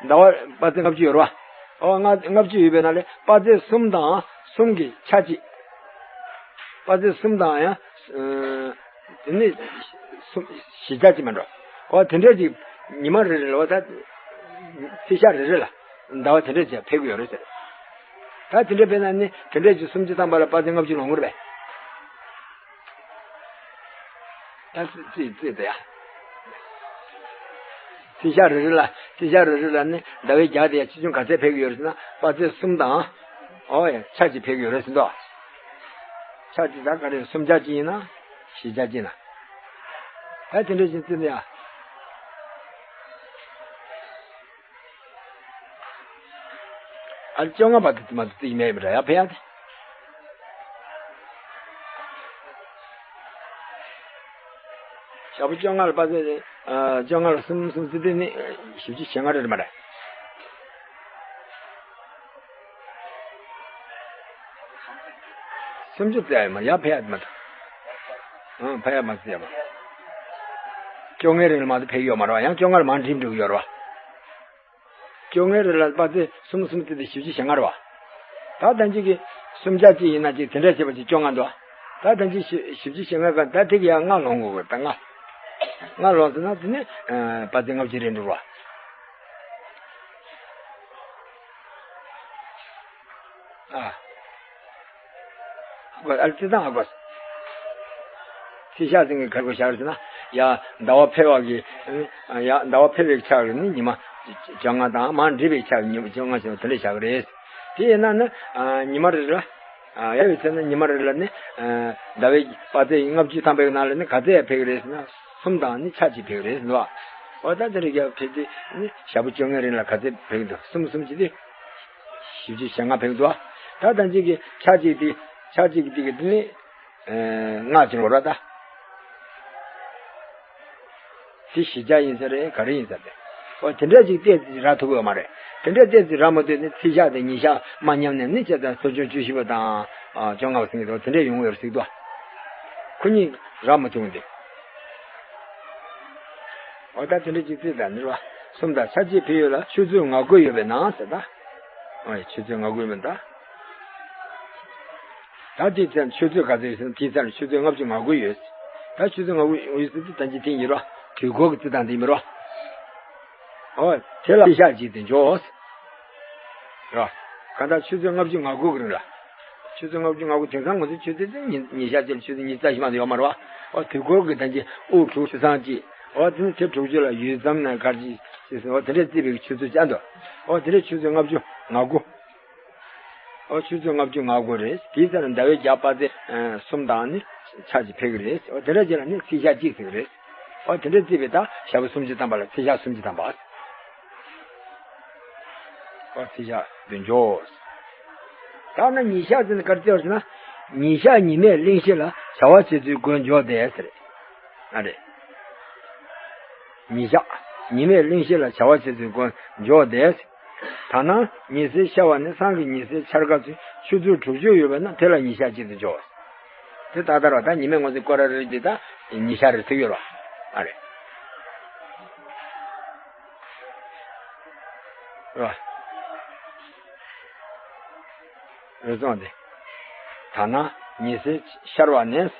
ཟླ་བ་དཔག་ཚད་ལྔ་བཅུ་ཡོད་རེད་བ། ཨོ་ལྔ་ལྔ་བཅུ་ཡོད་པའི་ནང་ལས་དཔག་ཚད་གསུམ་དང་གསུམ་གྱི་ཆ་གཅིག་དཔག་ཚད་གསུམ་དང་ཡང་། ཨ། དེ་ནི་གསུམ་བཞི་ཆ་གཅིག་མ་འགྲོ། ཨོ་དེ་འདྲས་ཅིག་ཉི་མ་རེ་རེ་ལ་བ་ད། ཚེས་ཞག་རེ་རེ་ལ་ཟླ་བ་དེ་འདྲས་ཅིག་འཕེལ་གྱི་ཡོད་རེད་ཟེར། ད་དེ་འདྲས་འཕེལ་ན་ནི་དེ་འདྲས་ཅིག་སུམ་ཅུ་ཐམ་པ་ལ་དཔག་ཚད་ལྔ་བཅུ་ལོངས་གི་རེད་པས། ད་རྩིས་རྩིས་རྩིས་དེ་ཡ། ཚེས་ཞག་རེ་རེ་ལ་ཚེས་ཞག་རེ་རེ་ལ་ནི་ཟླ་བའི་རྒྱ་དེ་ཡ་ཆེ་ཆུང་ག་ཚད་འཕེལ་གྱི་ཡོད་རེད་ཟེར་ན་དཔག་ཚད་གསུམ་དང་། ཨོ་ཡ་ཆ་གཅིག་འཕེལ་གྱི་ཡོད་རེད་ཟེར་འདུག་ཆ་གཅིག་ད་ག་རེ་གསུམ་ཆ་གཅིག་ཡིན་ན། བཞི་ཆ་གཅིག་ན། ད་དེ་འདྲ་ཞིག་རྩིས་དེ་ཡ། ཨ་ལེ་བཅོ་ལྔ་བར་དུ་མ་གཏོགས་རྩིས་མེད་པ་འདྲ་ཡ་ཕན་ཡ་དེ། ཞག་པོ་བཅོ་ལྔ་ལ་དཔག་ཚད་ཨ་བཅོ་ལྔ་ལ་གསུམ་གསུམ་རྩིས་དེ་ནི་བཞི་བཅུ་ཞེ་ལྔ་རེད་མ་རེད། སུམ་ཅུ་རྩིས་ཡ་མ་ཡ་ཕན་ཡ་མ་གཏོགས། ཨང་ཕན་ཡ་མ་རྩིས་ཡ་མ། བཅོ་ལྔའི་རིང་ལ་མ་གཏོགས་ཕན་ཡོད་མ་རེད་བ། ཡང་བཅོ་ལྔ་ལ་མར་འགྲིབ་འགྲོ་གི་ཡོད་རེད་བ། བཅོ་ལྔའི་རིང་ལ་དཔག་ཚད་གསུམ་གསུམ་རྩིས་དེ་བཞི་བཅུ་ཞེ་ལྔ་རེད་བ། ད་ལྟ་ཅིག་གི་གསུམ་ཆ་གཅིག་ཡིན་ན་ཅིག་དེ་འདྲ་བྱས་པ་ཅིག་བཅོ་ལྔ་འདུག་ད་ལྟ་ཅིག་བཞི་བཞི་བཅུ་ཞེ་ལྔ་ག་ད་དེ་གི་ཡང་ལྔ་ལོངས་དགོས་ད་ལྔ། ལྔ་ལོངས་ཟེར་ན་དེ་ནི་ཨ་དཔག་ཚད་ལྔ་བཅུ་རེད་འགྲོ་བ། ཨ། ཨ་ལེ་རྩིས་སྟངས་ཨ་གོ། ཚེས་ཞག་ཟིན་གྱི་གར་དགོས་བཞག་ཟེར་ན། ཡ། ཟླ་བ་འཕེལ་བ་གི། ཡ། ཟླ་བ་འཕེལ་བའི་ཆ་གི་ནི་ཉི་མ། བཅོ་ལྔ་དང་མར་འགྲིབ་པའི་ཆ་གི་ཉི་མ་བཅོ་ལྔ་ཞེས་པ་དེ་འདྲ་བཞག་གི་རེད། དེ་ཡིན་ན་ནི། ཉི་མ་རེ་རེ་ལ། ཡ་ཡོད་ཚེ་ན་ཉི་མ་རེ་རེ་ལ་ནི། ཟླ་བའི་དཔག་ཚད་ལྔ་བཅུ་ཐམ་པའི་ནང་ལ་ནི་ག་ཚད་འཕེལ་གི་རེད་ཟེར་ན། གསུམ་དང་ནི་ཆ་གཅིག་འཕེལ་གི་རེད་ཟེར་བ། འོ་ད་དེ་རེ་རྒྱ་འཕེལ་དུས་ནི་ཞག་པོ་བཅོ་ལྔའི་རིང་ལ་ག་ཚད་འཕེལ་གི་འདུག་གསུམ་གསུམ་གཅིག་དེ། བཞི་བཅུ་ཞེ་ལྔ་འཕེལ་འདུག་ད་ལྟ་གཅིག་གི་ཆ་གཅིག་དེ་ཆ་གཅིག་དེ་གི་དེ་ནི། ལྔ་ཅིག་ལོ་ར་ད། དེ་བཞི་ཆ་ཡིན་ས་རེད་ག་རེ་ཡིན་ས་རེད། འོ་དེ་འདྲ་ཅིག་ཏོག་ཙམ་རག་ཐུབ་ཡོད་མ་རེད། དེ་འདྲ་ཏོག་ཙམ་རག་མ་ཐུབ་ནི་ཚེས་ཞག་དེ་ཉིན་ཞག་མ་མཉམ་ནས་ནི་བྱས་ཙང་སོ་བཅུ་བཅུ་བཞི་པ་དང་། བཅོ་ལྔ་པ་ཟེར་གི་འདུག་དེ་འདྲ་ཡོང་གི་ཡོད་རེད་ཟེར་གི་འདུག་ཁོ་གཉིས་རག་མ་ཐུབ་འདུག་འོ་ད་དེ་འདྲ་ཅིག་རྩིས་དང་ནི་རེད་བ། གསུམ་དང་ཆ་གཅིག་འཕེལ་ཡུན་ལ་ཆུ་ཚོད་ང་དགུ་ཡོད་པའི་ནང་ཟེར་ད། ཨོ་ཡ་ཆུ་ཚོད་ང་དགུ་ཡོད་པའི་ནང་། ད་དེའི་ཚེ་ཆུ་ཚོད་ག་ཚོད་ཡོད་ཟེར་ན་དེའི་ཚེ་ཆུ་ཚོད་ལྔ་བཅུ་ང་དགུ་ཡོད། ད་ཆུ་ཚོད་ང་དགུ་ཡོད་ཟེར་དུས་ད་ཅི་དེ་ཡིན་རོ། དུས་འཁོར་གྱི་རྩིས་སྟངས་དེ་ཡིན་རོ། ཨོ་དེ་ལ་ཤ་གཅིག་དེ་འཇོག་རོ། གང་ལྟར་ཆུ་ཚོད་ལྔ་བཅུ་ང་དགུ་གི་རིང་ལ། ཆུ་ཚོད་ལྔ་བཅུ་ང་དགུ་དེང་སང་ང་ཚོའི་ཆུ་ཚོད་དེ་ཉི་ཉི་ཤར་ཅན་ཆུ་ཚོད་ཉི་ཤུ་རྩ་བཞི་མ་དུ་ཡོད་མ་རེད་བ། ཨོ་དུས་འཁོར་གྱི་ད་ཅི་དབུགས་དྲུག་ཆུ་སྲང་གཅིག་ཨོ་དེ་ནི་དེ་དྲུག་ཅུ་ལ་ཡུད་ཙམ་ན་གར་གྱི་ཞེས་ཟེར་ཨོ་དེ་འདྲས་བརྩིས་པའི་ཆུ་ཚོད་ཅན་དུ། ཨོ་དེ་འདྲས་ཆུ་ཚོད་ལྔ་བཅུ་ང་དགུ། ཨོ་ཆུ་ཚོད་ལྔ་བཅུ་ང་དགུ་རེད། དེའི་ཚེ་ན་ཟླ་བའི་རྒྱ་དཔག་ཚད་གསུམ་དང་ནི་ཆ་གཅིག་འཕེལ་གི་རེད། ཨོ་དེ་འདྲ་བྱས་ན་ནི་ཚེས་ཞག་གཅིག་ཟེར་གི་རེད། ཨོ་དེ་འདྲ་བརྩིས་པའི་ད་ཞག་པོ་སུམ་ཅུ་ཐམ་པ་ལ་ཚེས་ཞག་སུམ་ཅུ་ཐམ་པ། ཨོ་ཚེས་ཞག་བདུན་ཅུ། ད་ན་ཉི་ཤར་ཟེར་ན་ག་རེ་བརྩི་བར་ཟེར་ན། ཉི་ཤར་ཉི་མས་གླེང་གཞི་ལ་བྱ་བ་བྱེད་ཚུལ་མགོན་འཇོག་དེ་ཟེར། ཨ་རེད། ཉི་ཤར་ཉི་མས་གླེང་གཞི་ལ་བྱ་བ་བྱེད་ཚུལ་མགོན་འཇོག་དེ། ད་ནངས་ཉི་ཟེར་ཤར་བ་ནས་སང་གི་ཉི་ཟེར་འཆར་ཀ་ཚུན་ཆུ་ཚོད་དྲུག་ཅུ་ཡོད་པས་ན་དེ་ལ་ཉི་ཤར་གཅིག་ཏུ་འཇོག་དེ་ད་ལྟ་ར་ད་ཉི་མའི་ངོས་ཟིན་སྐོར་ར་རེ་རེ་དེ་ད་ཉི་ཤར་རེ་ཐུག་ཡོད་ར། ཨ་རེད། ར། རེ་ཟུང་དེ། ད་ནངས་ཉི་ཟེར་ཤར་བ་ནས།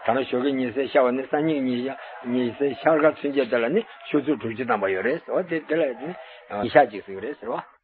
ད་ནངས་ཞོགས་ཀའི་ཉི་ཟེར་ཤར་བ་ནས་སང་ཉིན་ཉི་ཤར་ཉི་ཟེར་ཤར་ཀ་ཚུན་ཆད་དེ་ལ་ནི་ཆུ་ཚོད་དྲུག་ཅུ་ཐམ་པ་ཡོད་རེད་ཟེར་བ་དེ་དེ་ལ་ནི་ཉི་ཤར་གཅིག་ཟེར་གི་རེད་ཟེར་བ།